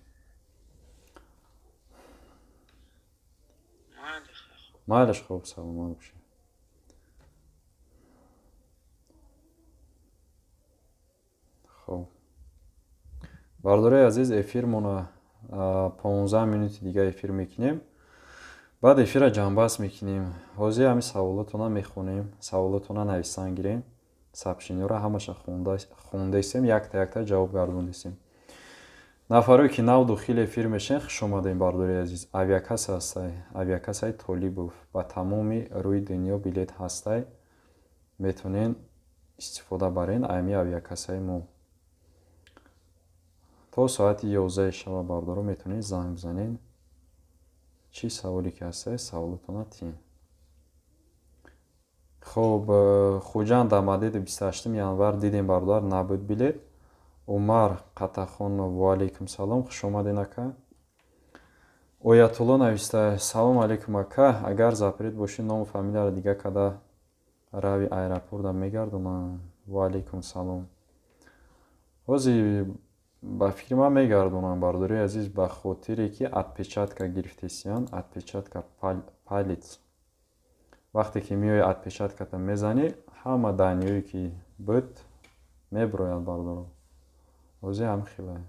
Майлаш, хуб, саломат бошед. Хоб, бародарои азиз, эфирмона 15 минути дига эфир мекунем, баъд эфира ҷамъбаст мекунем. Ҳозир ҳамин саволотона мехонем, саволотона нависан гирем, сообщениёро ҳамаша хондаистем, якта якта ҷавоб гардондистем. Нафарое ки нав дохили эфир мешавем, хуш омадем, бародари азиз. Авиакасса ҳастай, авиакассаи Толибов, ба тамоми рӯи дунё билет ҳастай, метавонен истифода барен ами авиакассаи мо. То соати 11 шаба, бародаро, метавонед занг бизанед, чӣ саволе ки ҳастай, саволотона тиҳем. Хоб, Хуҷанд, Домодедово, 28 январ дидем, бародар, набуд билет. Умар Қатахонов, ва алейкум салом, хуш омаден, ака. Оятулло нависта: «Салом алейкум, ака, агар запрет бошӣ, ному фамилияро дига када рави аэропорта мегардонанд?» Ва алейкум салом. Ҳозир ба фикри ман мегардонам, бародари азиз, ба хотире ки отпечатка гирифтесиян, отпечатка палец. Вақте ки меои, отпечатката мезанӣ, ҳама данныее ки буд, мебирояд, бародаро. Ҳозир ҳам хеле.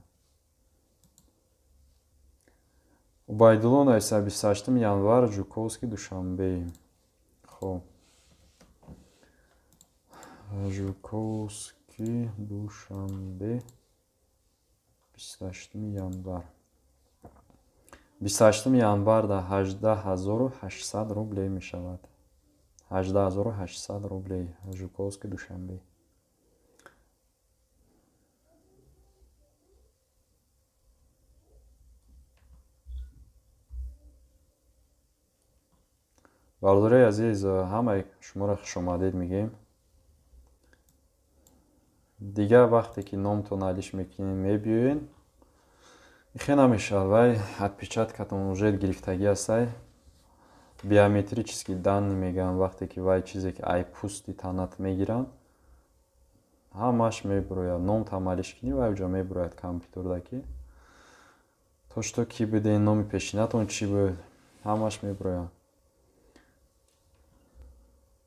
Убайдулло нависта: 28 январ Жуковский, Душанбе. Хоб, Жуковский, Душанбе, 28 январ. 28 январ да 18 800 рублей мешавад, 18 800 рублей, Жуковский, Душанбе. Бародарои азиз, ҳамаи шуморо хушомадед мегӯем. Дигар вақте ки номтон алиш мекунед, мебиёед, ихе намешавад. Вай отпечаткатон уже гирифтагӣ ҳастай, биометрический данные мегӯянд. Вақте ки вай чизе ки ай пӯсти танат мегиранд, ҳамаш мебирояд. Номтам алиш кунӣ, вай уҷо мебирояд компютерда, ки то что кӣ буден, номи пешинатон чӣ буд, ҳамаш мебирояд.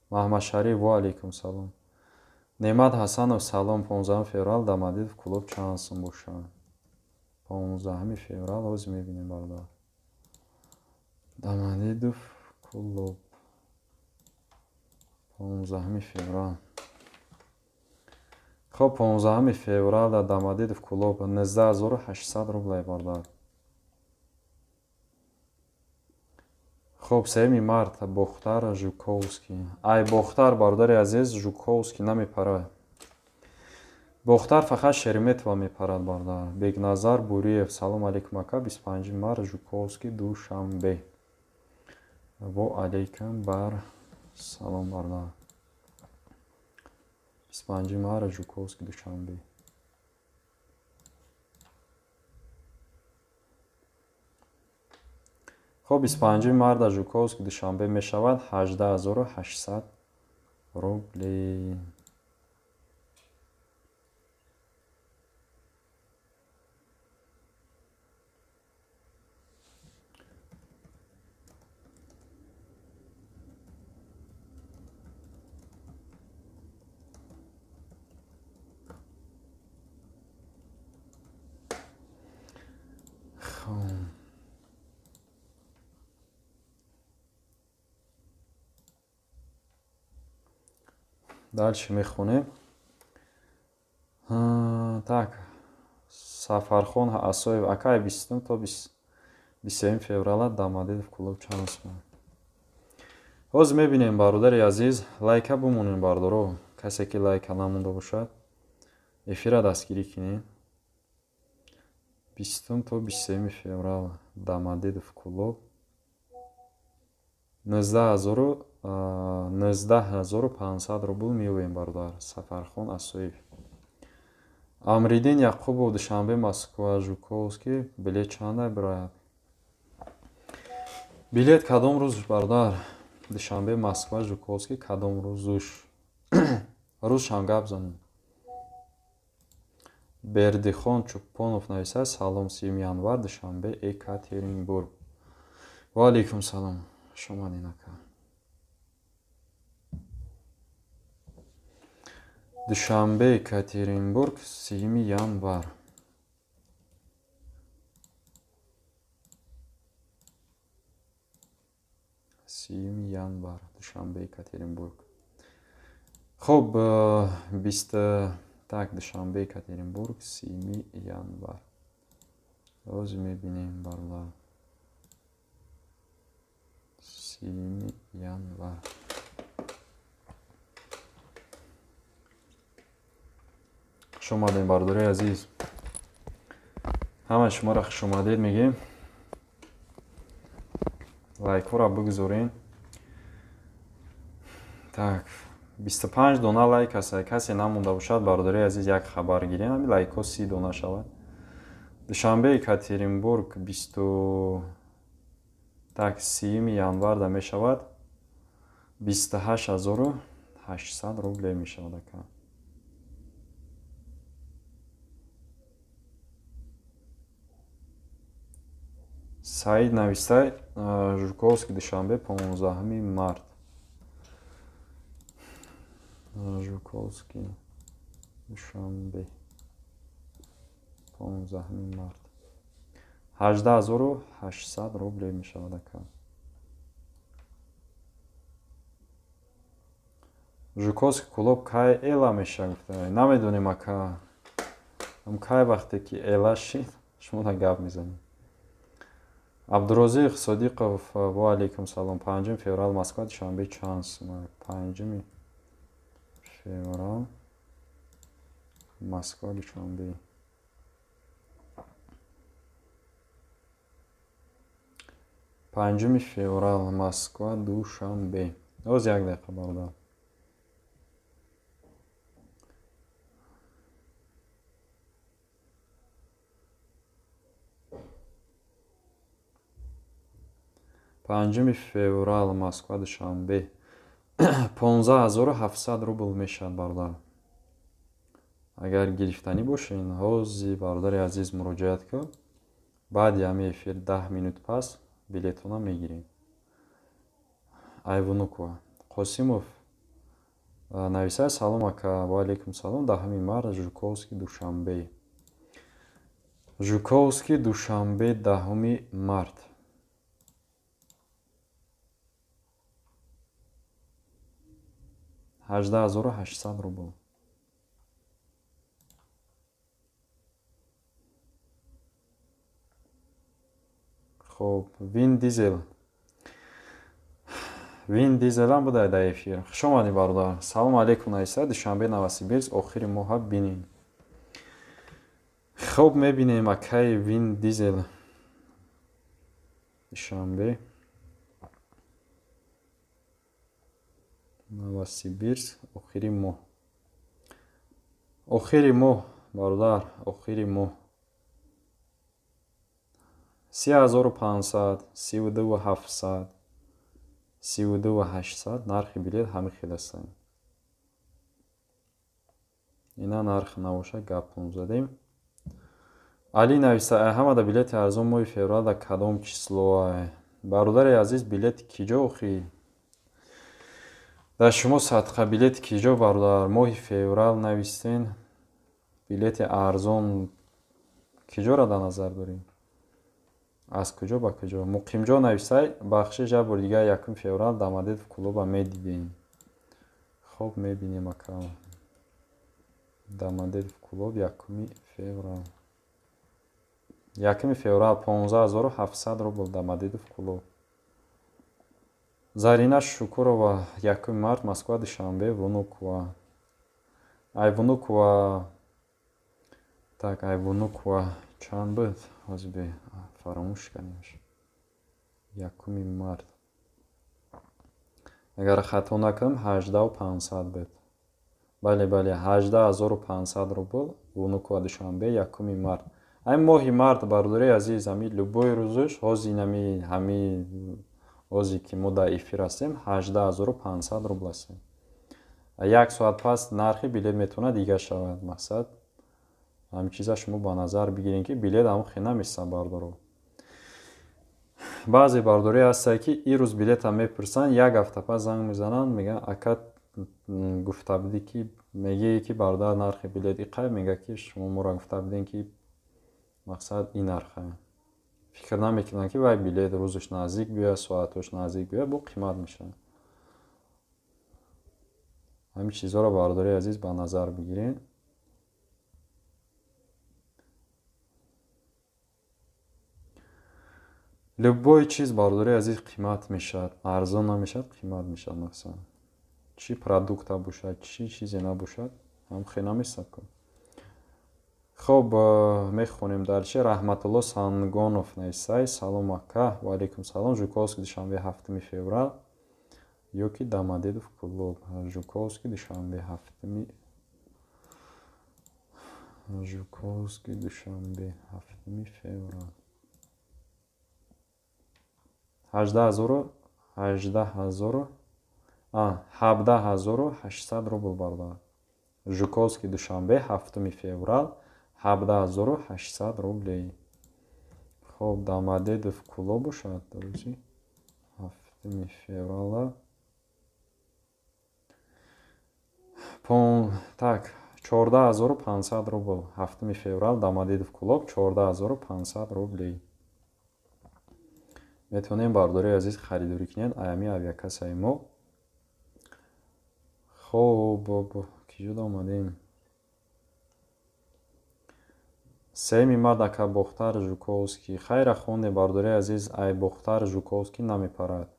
Маҳмадшариф, ва алейкум салом. Неъмат Ҳасанов, салом, 15 феврал Домодедово, Кӯлоб чанд сум бошад? 15 феврал ҳозир мебинем, бародар. Домодедово, Кӯлоб, 15 феврал. Хоб, 15 феврал дар Домодедово, Кӯлоб 19 800 рублей, бародар. Хоб, 3 март Бохтар, Жуковский. Ай Бохтар, бародари азиз, Жуковский намепарад. Бохтар фақат Шереметьево мепарад, бародар. Бекназар Буриев, салом алейкум, ака, 25 март Жуковский, Душанбе. Во алейкум бар. Салом, бародар. 25 марта, Жуковский, Душанбе. Хоб, 25 марта, Жуковский, Душанбе мешавад 18 800 рубли. Дальше мехонем. Так, Сафархон Асоев: акай, 20 то 23 феврала Домодедово, Кӯлоб чанд сум? Ҳозир мебинем, бародари азиз. Лайка бимонем, бародаро. Касе ки лайка намонда бошад, эфира дастгирӣ кунем. 20 то 23 феврал, Домодедово, Кӯлоб, 19 500 рубл меёбем, бародар Сафархон Асоев. Амриддин Яқубов: Душанбе, Москва, Жуковский билет чанда бирояд? Билет кадом рӯз, бародар? Душанбе, Москва, Жуковский кадом рӯзуш? Рӯзшам гап занем. Бердихон Чӯпонов нависад: салом, 30 январ, Душанбе, Екатеринбург. Ва алайкум салом, хуш омадед, ака. Душанбе, Екатеринбург, 30 январ. 30 январ, Душанбе, Екатеринбург. Хуб, бист, так, Душанбе, Екатеринбург, 30 январ. Ҳозир мебинем, бародар. 30 январ. Хуш омадем, бародари азиз. Ҳамаи шуморо хушомадед мегӯем. Лайкҳоро бигузорен. Так, 25 дона лайк аст. Касе намонда бошад, бародари азиз, як хабар гирем, ҳамин лайкҳо 30 дона шавад. Душанбе, Екатеринбург, бисту, так, 30 январда мешавад 28 800 рубле мешавад, ака. Саид навистай: Жуковский, Душанбе, 15 март. Жуковский, Душанбе, 15 март, 18 800 рубле мешавад, ака. Жуковский, Кӯлоб кай эла мешавад, гуфта? Намедонем, ака. Кай вақте ки эла шид, шумо гап мезанем. Абдурозиқ Содиқов: ва алайкум салом, 5 феврал, Москва, Душанбе чанд сум? 5 феврал, Москва, Душанбе. 5 феврал, Москва, Душанбе. Ҳозир, як дақиқа, бародар. 5 феврал, Москва, Душанбе, 15 700 рубл мешавад, бародар. Агар гирифтанӣ бошед, ҳозир, бародари азиз, муроҷиат кун. Баъди ҳамин эфир 10 минут пас билетона мегирем. Айвунукова Қосимов нависад: салом, ака. Ва алайкум салом. 10 март, Жуковский, Душанбе. Жуковский, Душанбе, 10 март, 18 800 рубл. Хуб, Вин Дизел, Вин Дизелам буда дар эфир. Хуш омадӣ, бародар. Салому алейкум нависа: Душанбе, Новосибирск, охири моҳа бинем. Хуб, мебинем, акай Вин Дизел. Душанбе. Новосибирск охири моҳ. Охири моҳ, бародар, охири моҳ. 3500, 32 700, 32 800 нархи билет ҳамин хел ҳастанд. Ина нарх набошад, гапон задем. Али нависа: ҳамада билети арзон моҳи феврал дар кадом числоа? Бародари азиз, билети киҷо охи? Дар шумо садқа, билети киҷо, бародар? Моҳи феврал навистен, билети арзон киҷоро дар назар дорем? Аз куҷо ба куҷо? Муқимҷон нависай: бахшиш, як бори дигар 1 феврал Домодедово Кӯлоба медидем. Хоб, мебинем, ака. Домодедово Кӯлоб, 1 феврал. 1 феврал 15 700 рубл Домодедово Кӯлоб. Зарина Шукурова: 1 март Москва Душанбе Внуково. Ай Внуково, так, ай Внуково чанд буд? Ҳозир бе фаромӯш кардемш. 1 март. Агар хато накунам, 18 500 буд. Бале, бале, 18 500 рубл Внуково Душанбе, 1 март. Ҳамин моҳи март, бародари азиз, ҳами любой рӯзаш, ҳозир ҳами ҳозе ки мо дар эфир ҳастем, 18 500 рубл ҳастем. Як соат пас нархи билет метавонад дигар шавад. Мақсад, ҳамин чиза шумо ба назар бигирем, ки билет ҳамон хел намесад, бародаро. Баъзе бародаре ҳастанд, ки ин рӯз билета мепурсанд, як ҳафта пас занг мезананд, мегӯянд: ака, гуфта будӣ ки, мегӯе ки бародар, нархи билет иқай, мегӯяд ки шумо моро гуфта будем, ки мақсад ин нарха. Фикр намекунанд, ки вай билет рӯзаш наздик биёяд, соатош наздик биёяд, бо қимат мешавад. Ҳамин чизҳоро, бародари азиз, ба назар бигиред. Любой чиз, бародари азиз, қимат мешавад, арзон намешавад, қимат мешавад. Масалан, чӣ продукта бошад, чӣ чизе набошад, ҳам хел намесад ку. Хоб, мехонем дальше. Раҳматулло Сангонов нависай: салом, ака. Ваалайкум салом. Жуковский Душанбе, 7 феврал ё ки Домодедово Кӯлоб? Жуковский Душанбе, 7-уми, Жуковский Душанбе, 7 феврал, 18 000, 18 000, 17 800 рубл, бародар. Жуковский Душанбе, 7 феврал, 17 800 рублей. Хоб, Домодедово Кӯлоб бошад, рӯзи 7 феврала, так, 14 500 рубл. 7 феврал Домодедово Кӯлоб, 14 500 рублей. Метавонем, бародари азиз, харидорӣ кунед аями авиакассаи мо. Хоб, киҷода омадем? 3 март, ака, Бохтар Жуковский. Хайра хондем, бародари азиз, ай Бохтар Жуковский намепарад.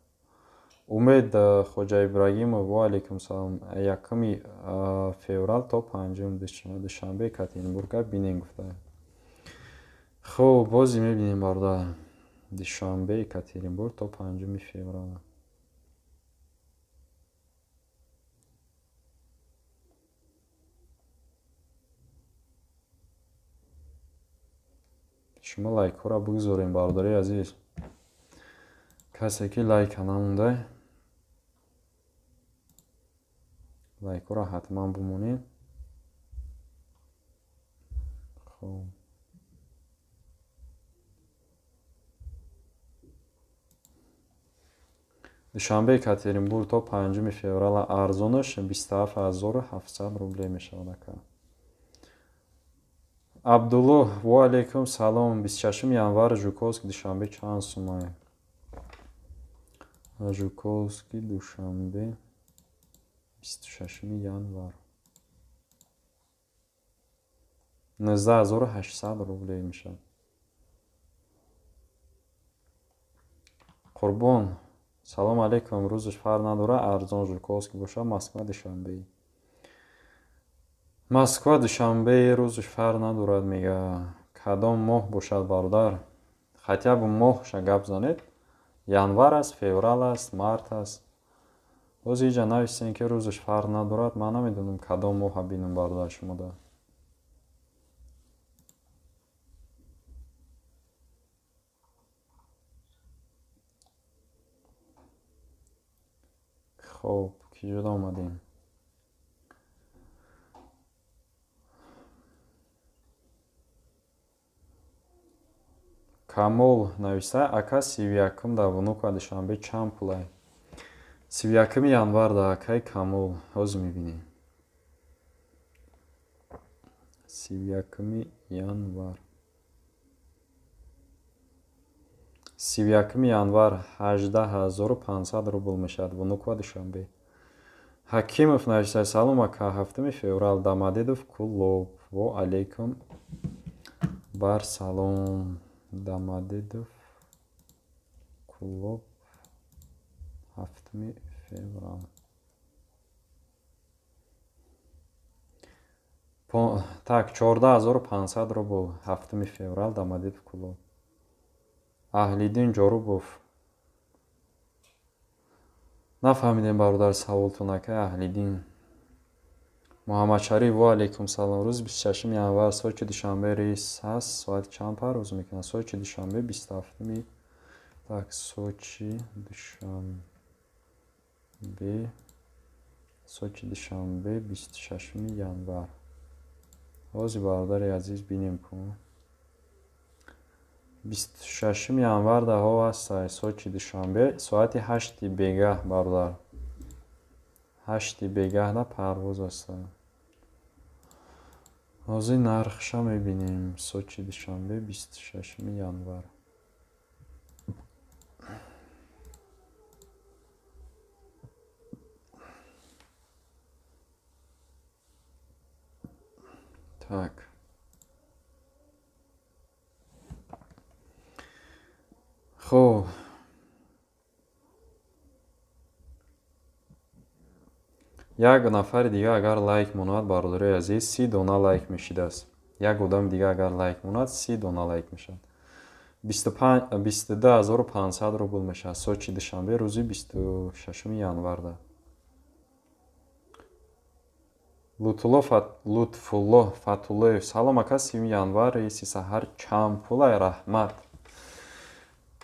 Умед Хоҷа Ибрагимов: ва алайкум салом. 1 феврал то 5-ум Душанбе Екатеринбурга бинем, гуфта. Хуб, бозе мебинем, бародар. Душанбе Екатеринбург то 5 феврал. Шумо лайкҳоро бигзорем, бародари азиз. Касе ки лайка намондай, лайкҳоро ҳатман бимонед. Хоб, Душанбе Екатеринбург то 5 феврала арзонаш 27 700 рублей мешавад, ака. Абдулло: ва алайкум салом. 26 январ Жуковский Душанбе чанд сумае? Жуковский Душанбе, 26 январ, 19 800 рублей мешавад. Қурбон: салом алейкум. Рӯзаш фарқ надорад, арзон Жуковский бошад, Москва Душанбе. Москва Душанбе рӯзаш фарқ надорад, мега. Кадом моҳ бошад, бародар? Хотя бы моҳша гап занед. Январ аст, феврал аст, март аст? Ҳозир иҷа нависем, ки рӯзаш фарқ надорад. Ман намедонам, кадом моҳа бинам, бародар, шумода. Хоб, киҷода омадем? Камол нависта: ака, 31-ум дар Внуково Душанбе чанд пулай? 31-уми январ да, акаи Камол, ҳозир мебинем. 31-уми январ. 31-уми январ 18 500 рубл мешавад Внуково Душанбе. Ҳакимов нависта: салом, ака, 7-уми феврал Домодедово Кӯлоб. Во алейкум бар салом. Домодедово Кӯлоб, 7-уми феврал. Так, 14 500 рубл, 7-уми феврал, Домодедово Кӯлоб. Аҳлиддин Ҷорубов. Нафаҳмидем, бародар, саволтон, акай Аҳлиддин. Муҳаммадшариф, ва алейкум салом. Рӯзи 26-уми январ Сочи Душанбе рейс ҳаст, соати чанд парвоз мекунад? Сочи Душанбе 27-уми. Так, Сочи Душанбе, Сочи Душанбе, 26-уми январ. Ҳозир, бародари азиз, бинем ку. 26-уми январ даҳо ҳастай Сочи Душанбе соати 8-и бегаҳ, бародар. 8-и бегаҳда парвоз ҳаста. Ҳозир нархша мебинем. Сочи Душанбе, 26-уми январ. Так. Хоб. Як нафари дига агар лайк монад, бародарои азиз, 30 дона лайк мешидааст. Як одами дига агар лайк монад, 30 дона лайк мешавад. 22 500 рубл мешавад Сочи Душанбе рӯзи 26-уми январда. Лутфулло Фатуллоев: салом, ака, 30-уми январ рейси саҳар чанд пулай, раҳмат.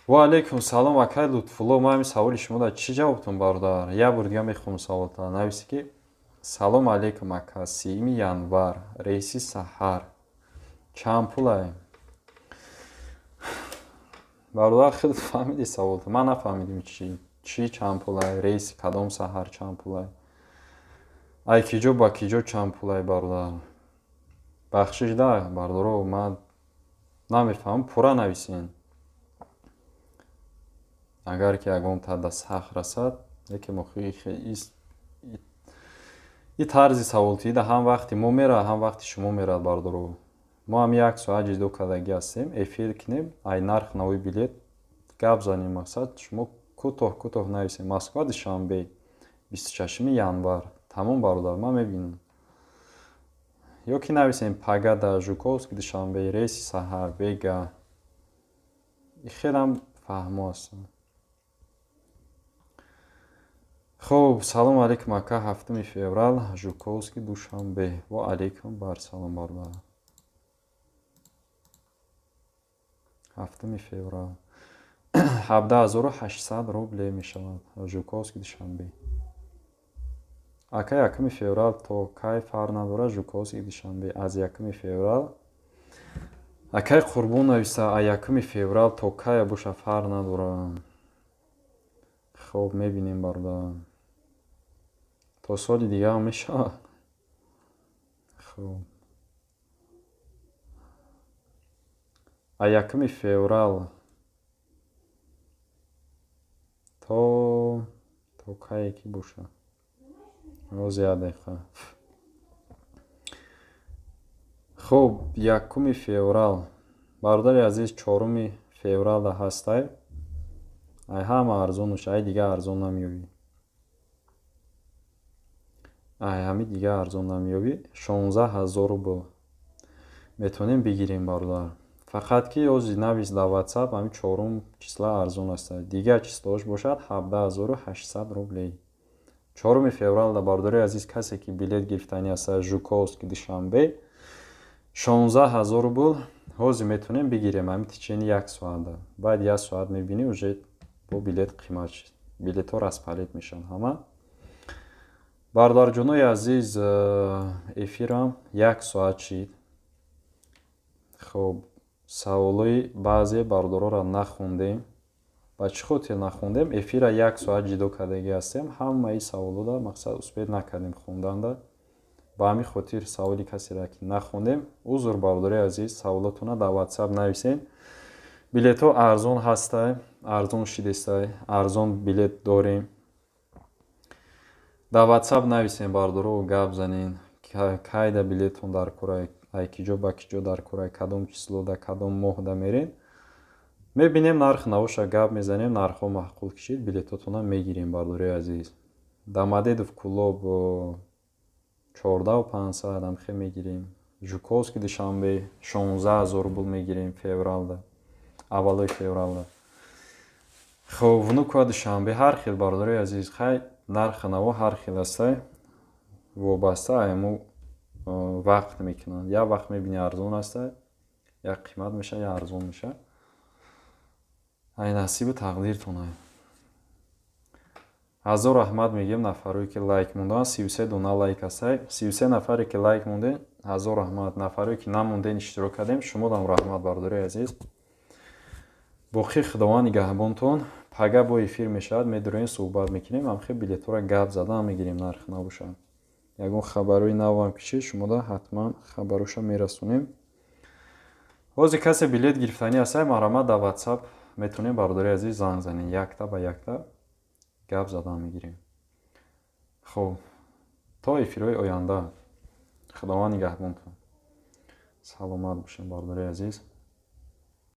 Ва алейкум салом, акай Лутфулло. Ман ҳамин саволи шумода чӣ ҷавобтон, бародар? Як бор дига мехоҳам саволтон. Нависе, ки салом алейкум, ака, 30-уми январ рейси саҳар чанд пулай? Бародар, хеле фаҳмиди саволтон. Ман нафаҳмидим, чӣ чанд пулай, рейси кадом саҳар чанд пулай? Ай киҷо ба киҷо чанд пулай, бародар? Бахшиш да, бародаро, ман намефаҳмам, пурра нависен. Агар ки ягон тада сахт расад, лекин и тарзи саволтида ҳам вақти мо меравад, ҳам вақти шумо меравад, бародаро. Мо ҳам як соат ҷидо кардагӣ ҳастем, эфир кунем, ай нарх навои билет гап занем, мақсад шумо кӯтоҳ кӯтоҳ нависем. Москва Душанбе, 26-уми январ. Тамом, бародар, ман мебинам. Ё ки нависем пагада Жуковский Душанбе рейси саҳар бега. Хелам фаҳмо ҳастам. Хуб, салом алейкум, ака, 7-уми феврал Жуковский Душанбе. Ва алейкум бар салом, бародар. 7-уми феврал 17 800 рубле мешавад Жуковский Душанбе. Ака, 1-уми феврал то кай фарқ надорад Жуковский Душанбе? Аз 1-уми феврал, акай Қурбон нависта, аз 1-уми феврал то кая боша, фарқ надорад. Хоб, мебинем, бародар. То соли дигаам мешавад. Хоб. Аз 1-уми феврал то кае ки боша. Ҳозир, як дақиқа. Хуб, 1-уми феврал. Бародари азиз, 4-уми февралда ҳастай. Ай ҳама арзонуш, ай дига арзон намеёбӣ. Ай ҳами дига арзон намеёбӣ. 16 000 рубл метавонем бигирем, бародар. Фақат ки ҳозир навис дар WhatsApp, ҳами 4-ум числа арзон аст. Дигар числоаш бошад 17 800 рублей. 4 февралда, бародари азиз, касе ки билет гирифтанӣ аст, Жуковский, Душанбе, 16 000 рубл. Ҳозир метавонем бигирем ҳамин течение як соата. Баъд як соат мебинӣ, уже бо билет қимат шид, билетҳо распалить мешаванд ҳама. Бародарҷонои азиз, эфирам як соат шид. Хуб, саволои баъзе бародароро нахондем. Ба чӣ хотир нахондем? Эфира як соат ҷидо кардагӣ ҳастем, ҳамаи саволода мақсад успеть накардем хонданда. Ба ҳамин хотир саволи касеро ки нахондем, узр, бародари азиз. Саволотона дар WhatsApp нависен. Билетҳо арзон ҳастай, арзон шидестай, арзон билет дорем. Дар WhatsApp нависен, бародаро, гап занен, кайда билетон дар кора, ай киҷо ба киҷо дар кора, кадом числода, кадом моҳда мерен. Мебинем, нарх навоша гап мезанем. Нархҳо маъқул кишид, билетотона мегирем, бародари азиз. Домодедово, Кӯлоб 14 500 амхе мегирем. Жуковский, Душанбе 16 000 рубл мегирем февралда, аввалои февралда. Хоб, Внуково, Душанбе ҳар хел, бародари азиз. Хай, нархи наво ҳар хел астай, вобаста айму вақт мекунанд. Як вақт мебини, арзон астай, як қимат меша, як арзон меша. Ай насибу тақдиртон. Ай ҳазор раҳмат мегӯем нафарое ки лайк монданд. 33 дона лайк астай. 33 нафаре ки лайк мондем, ҳазор раҳмат. Нафарое ки намонден, иштирок кардем, шумодам раҳмат, бародари азиз. Боқӣ Худованд нигаҳбонтон. Пага бо эфир мешавад, медуроем, суҳбат мекунем, ҳамхел билетҳоро гап задан мегирем. Нарх набошад, ягон хабарҳои навам кишид, шумода ҳатман хабароша мерасонем. Ҳозир касе билет гирифтанӣ ҳастай, марҳамат, дар WhatsApp метавонем, бародари азиз, занг занем, якта ба якта гап задан мегирем. Хуб, то эфирҳои оянда Худованд нигаҳбонтон, саломат бошем, бародари азиз.